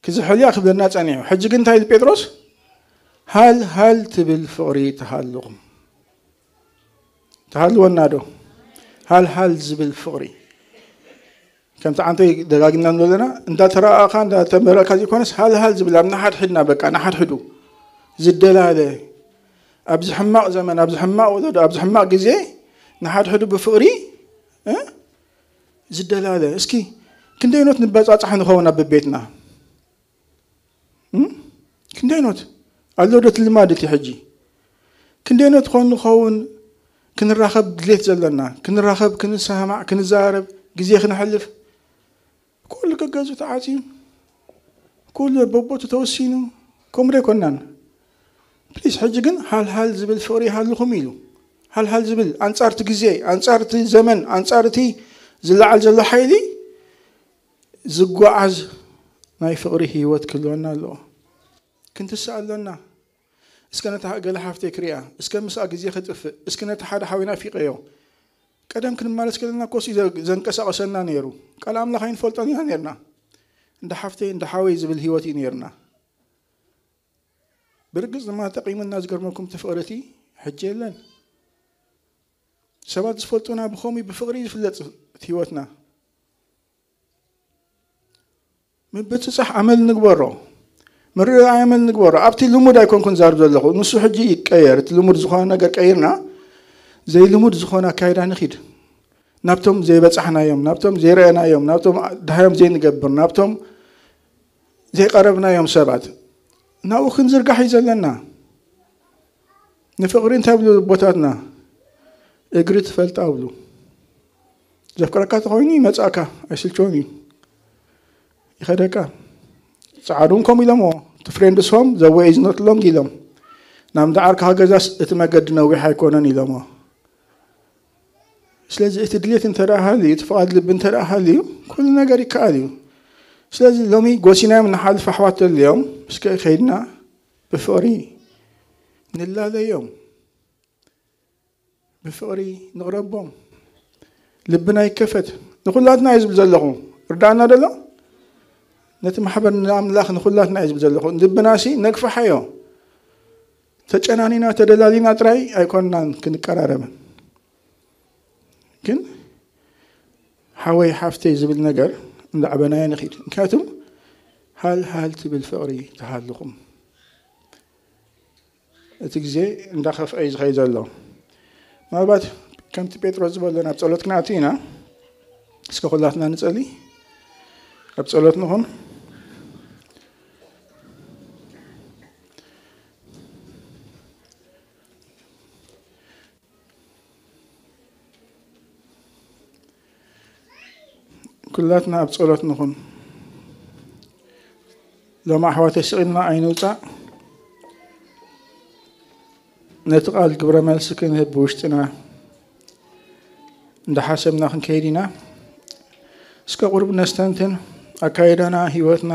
ክዝሕል እያ ክብለና ጸኒሑ። ሕጂ ግን እንታይ ኢሉ ጴጥሮስ? ሃል ሃል ትብል ፍቕሪ ትሃልኹም። ትሃልወና ዶ? ሃል ሃል ዝብል ፍቕሪ። ከምቲ ዓንተይ ደጋጊምና ንብሎ ዘለና፣ እንዳተራኣኻ፣ እንዳተመረቕካ ዘይኮነስ፣ ሃልሃል ዝብል፣ ኣብ ንሓድሕድና፣ በቃ፣ ንሓድሕዱ ዝደላለ፣ ኣብዚ ሕማቕ ዘመን፣ ኣብዚ ሕማቕ ወለዶ፣ ኣብዚ ሕማቕ ግዜ ንሓድሕዱ ብፍቕሪ፣ እ፣ ዝደላለ። እስኪ ክንደይኖት ንበጻጻሕ ንኸውን ኣብ ቤትና? እም? ክንደይኖት ኣሎ ዶ እቲ ልማድ እቲ ሕጂ? ክንደይኖት ኾን ንኸውን ክንራኸብ ድሌት ዘለና? ክንራኸብ፣ ክንሰማማዕ፣ ክንዘራረብ፣ ግዜ ክነሕልፍ? ኩሉ ገገዙ ተዓጽዩ፣ ኩሉ በቦቱ ተወሲኑ፣ ከምኡ ዶ ኣይኮናን? ፕሊስ፣ ሕጂ ግን ሃልሃል ዝብል ፍቕሪ ይሃልኹም ኢሉ። ሃልሃል ዝብል፣ ኣንጻር እቲ ግዜ፣ ኣንጻር እቲ ዘመን፣ ኣንጻር እቲ ዝለዓል ዘሎ ሓይሊ ዝጓዓዝ ናይ ፍቕሪ ህይወት ክህልወና ኣለዎ። ክንትስእ ኣለና። እስከ ነታ ገለ ሓፍተይ ክሪኣ፣ እስከ ምስኣ ግዜ ከጥፍእ፣ እስከ ነቲ ሓደ ሓወይ ናፊቐዮ። ቀደም ክንመለስ ከለና ኮስ እዩ ዘ-፣ ዘንቀሳቐሰና ነይሩ። ቃል ኣምላኽ ኣይንፈልጦን ኢና ነይርና። እንዳ ሓፍተይ፣ እንዳ ሓወይ ዝብል ህይወት እዩ ነይርና። ብርግጽ ድማ ጠቒሙና፣ ዝገርመኩም፣ እቲ ፍቕሪ እቲ ሕጂ የለን። ሰባት ዝፈልጡና ብኸምኡ ብፍቕሪ ዝፍለጥ እቲ ህይወትና። ምብጽጻሕ ኣመል ንግበሮ፣ ምርኣይ ኣመል ንግበሮ። ኣብቲ ልሙድ ኣይኮንኩን ዛርብ ዘለኹ፣ ንሱ ሕጂ ይቀየር። እቲ ልሙድ ዝኾነ ነገር ቀይርና፣ ዘይልሙድ ዝኾነ ኣካይዳ ንኺድ። ናብቶም ዘይበጻሕናዮም፣ ናብቶም ዘይረኣናዮም፣ ናብቶም ድሃዮም ዘይንገብር፣ ናብቶም ዘይቀረብናዮም ሰባት፣ ናብኡ ክንዝርጋሕ እዩ ዘለና። ንፍቕሪ እንታይ ብሉ ኣቦታትና? እግሪ ትፈልጣ ብሉ። ዘፍቅረካ ተኾይኑ ይመጻእካ፣ ኣይስልችዎን እዩ። ይኸደካ። ጻዕዱን ከምኡ ኢሎምዎ። እቲ ፍሬንድስ ሆም፣ the way is not long ኢሎም። ናብ እንዳ ዓርክኻ ገዛስ እቲ መገዲ ነዊሕ ኣይኮነን ኢሎምዎ። ስለዚ እቲ ድሌት እንተ ደኣ ሃልዩ፣ እቲ ፍቓድ ልቢ እንተ ደኣ ሃልዩ፣ ኩሉ ነገር ይከኣል እዩ። ስለዚ ሎሚ ጎሲናዮም ንሓልፍ ኣሕዋት ተልዮም፣ እስከ ከይድና ብፍቕሪ ንላለዮም፣ ብፍቕሪ ንቕረቦም። ልብና ይከፈት። ንኹላትና እዩ ዝብል ዘለኹ። ርዳእና ደሎ? ነቲ ማሕበር ንኣምላኽ ንኹላትና እዩ ዝብል ዘለኹ። ልብናሲ ነግፍሓዮ። ተጨናኒና፣ ተደላሊና ጥራይ ኣይኮንናን ክንቀራረብን። ግን ሓወይ ሓፍተይ ዝብል ነገር እንዳዕበናዮ ንኺድ። ምክንያቱም ሃል ሃል ትብል ፍቕሪ ትሃልኹም። እቲ ግዜ እንዳኸፍአ እዩ ዝኸይድ ዘሎ። ምናልባት ከምቲ ጴጥሮስ ዝበሎ ናብ ጸሎት ክንኣቱ ኢና። እስከ ኩላትና ንጸሊ። ኣብ ጸሎት ንኹን። ኩላትና ኣብ ጸሎት ንኹን። ሎም ኣሕዋተይ ስቕ ኢልና ኣይንውጻእ። ነቲ ቃል ግብረ መልሲ ክንህብ ብውሽጥና እንዳሓሰብና ክንከይድ ኢና። እስከ ቁሩብ ነስተንትን። ኣካይዳና፣ ህይወትና፣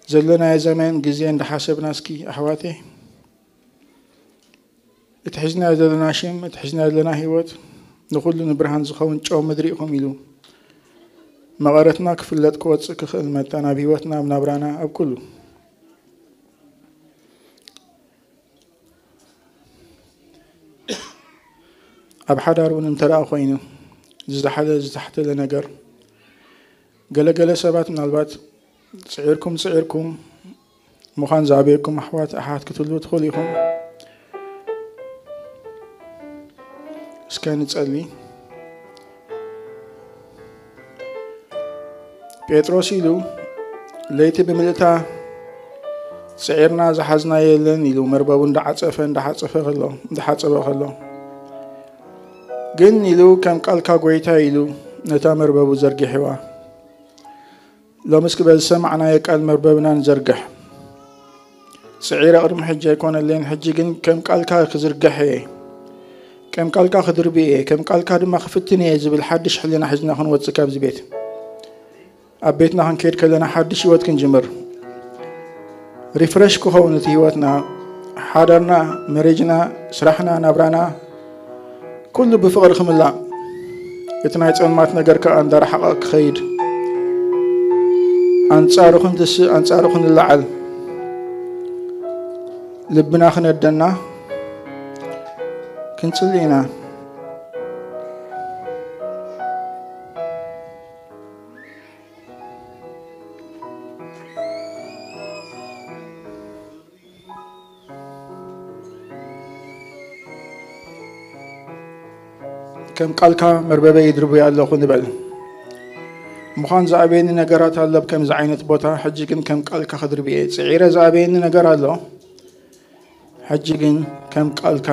ዘለናዮ ዘመን፣ ግዜ እንዳሓሰብና እስኪ ኣሕዋተይ፣ እቲ ሒዝናዮ ዘለና ሽም፣ እቲ ሒዝናዮ ዘለና ህይወት ንኹሉ ንብርሃን ዝኸውን ጨው ምድሪ ኢኹም ኢሉ መቐረትና ክፍለጥ ክወጽእ ክኽእል መጠን ኣብ ህይወትና፣ ኣብ ናብራና፣ ኣብ ኩሉ። ኣብ ሓዳር እውን እንተ ደኣ ኮይኑ ዝዛሓለ፣ ዝታሕተለ ነገር፣ ገለ ገለ ሰባት ምናልባት ጽዒርኩም ጽዒርኩም ምዃን ዝኣበየኩም ኣሕዋት ኣሓት ክትህልዉ ትኽእሉ ኢኹም። እስከ ንጸሊ። ጴጥሮስ ኢሉ፣ ለይቲ ብምልእታ ጽዒርና ዝሓዝናዮ የለን ኢሉ መርበቡ እንዳዓጸፈ፣ እንዳሓጸፈ ከሎ፣ እንዳሓጸበ ከሎ፣ ግን ኢሉ ከም ቃልካ ጎይታ ኢሉ ነታ መርበቡ ዘርጊሕዋ። ሎምስ በዚ ዝሰማዕናዮ ቃል መርበብና ንዘርግሕ። ጽዒረ ቅድሚ ሕጂ ኣይኮነለይን፣ ሕጂ ግን ከም ቃልካ ክዝርግሕ እየ። ከም ቃልካ ክድርቢ እየ፣ ከም ቃልካ ድማ ክፍትን እየ ዝብል ሓድሽ ሕልና ሒዝና ክንወጽእ ካብዚ ቤት። ኣብ ቤትና ክንከይድ ከለና ሓድሽ ህይወት ክንጅምር። ሪፍረሽ ክኸውን እቲ ህይወትና፣ ሓዳርና፣ መሬጅና፣ ስራሕና፣ ናብራና፣ ኩሉ ብፍቕሪ ክምላእ፣ እቲ ናይ ጸልማት ነገር ከኣ እንዳረሓቐ ክኸይድ፣ ኣንጻሩ ክንትስእ፣ ኣንጻሩ ክንለዓል፣ ልብና ክነደና ክንጽሊ ኢና። ከም ቃልካ መርበበይ ይድርብዮ ኣለኹ ንበል። ምዃን ዝኣበየኒ ነገራት ኣሎ ኣብ ከምዚ ዓይነት ቦታ፣ ሕጂ ግን ከም ቃልካ ክድርብየ ጽዒረ። ዝኣበየኒ ነገር ኣሎ፣ ሕጂ ግን ከም ቃልካ።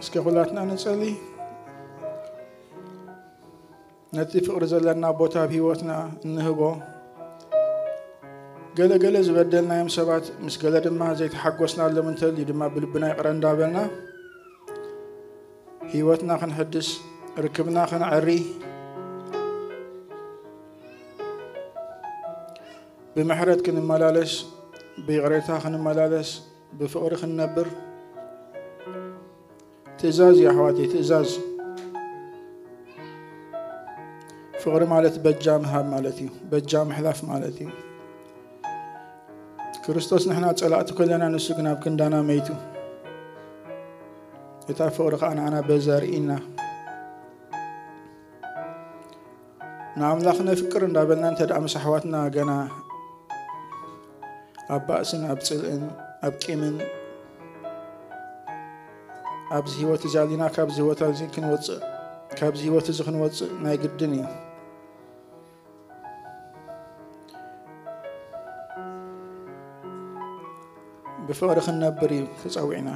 እስከ ኩላትና ንጸሊ። ነቲ ፍቕሪ ዘለና ቦታ ኣብ ህይወትና እንህቦ። ገለ ገለ ዝበደልናዮም ሰባት፣ ምስ ገለ ድማ ዘይተሓጎስናሎም እንተልዩ ድማ፣ ብልብና ይቕረ እንዳበልና ህይወትና ክንሕድስ፣ ርክብና ክንዕሪ፣ ብምሕረት ክንመላለስ፣ ብይቕሬታ ክንመላለስ፣ ብፍቕሪ ክንነብር። ትእዛዝ እዩ ኣሕዋተይ፣ ትእዛዝ። ፍቕሪ ማለት በጃ ምሃብ ማለት እዩ። በጃ ምሕላፍ ማለት እዩ። ክርስቶስ ንሕና ጸላእቲ ከለና፣ ንሱ ግን ኣብ ክንዳና መይቱ። እታ ፍቕሪ ከኣ ንዓና በዛ ርኢና። ንኣምላኽ ነፍቅር እንዳበልና እንተ ደኣ ምስ ኣሕዋትና ገና ኣብ ባእስን ኣብ ጽልእን ኣብ ቂምን ኣብዚ ህይወት እዚ ኣሊና ካብዚ ህይወት እዚ ክንወጽእ፣ ካብዚ ህይወት እዚ ክንወጽእ ናይ ግድን እዩ። ብፍቕሪ ክንነብር እዩ ተጸዊዕና።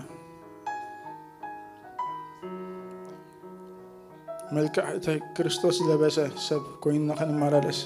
መልክዕ እቲ ክርስቶስ ዝለበሰ ሰብ ኮይንና ክንመላለስ።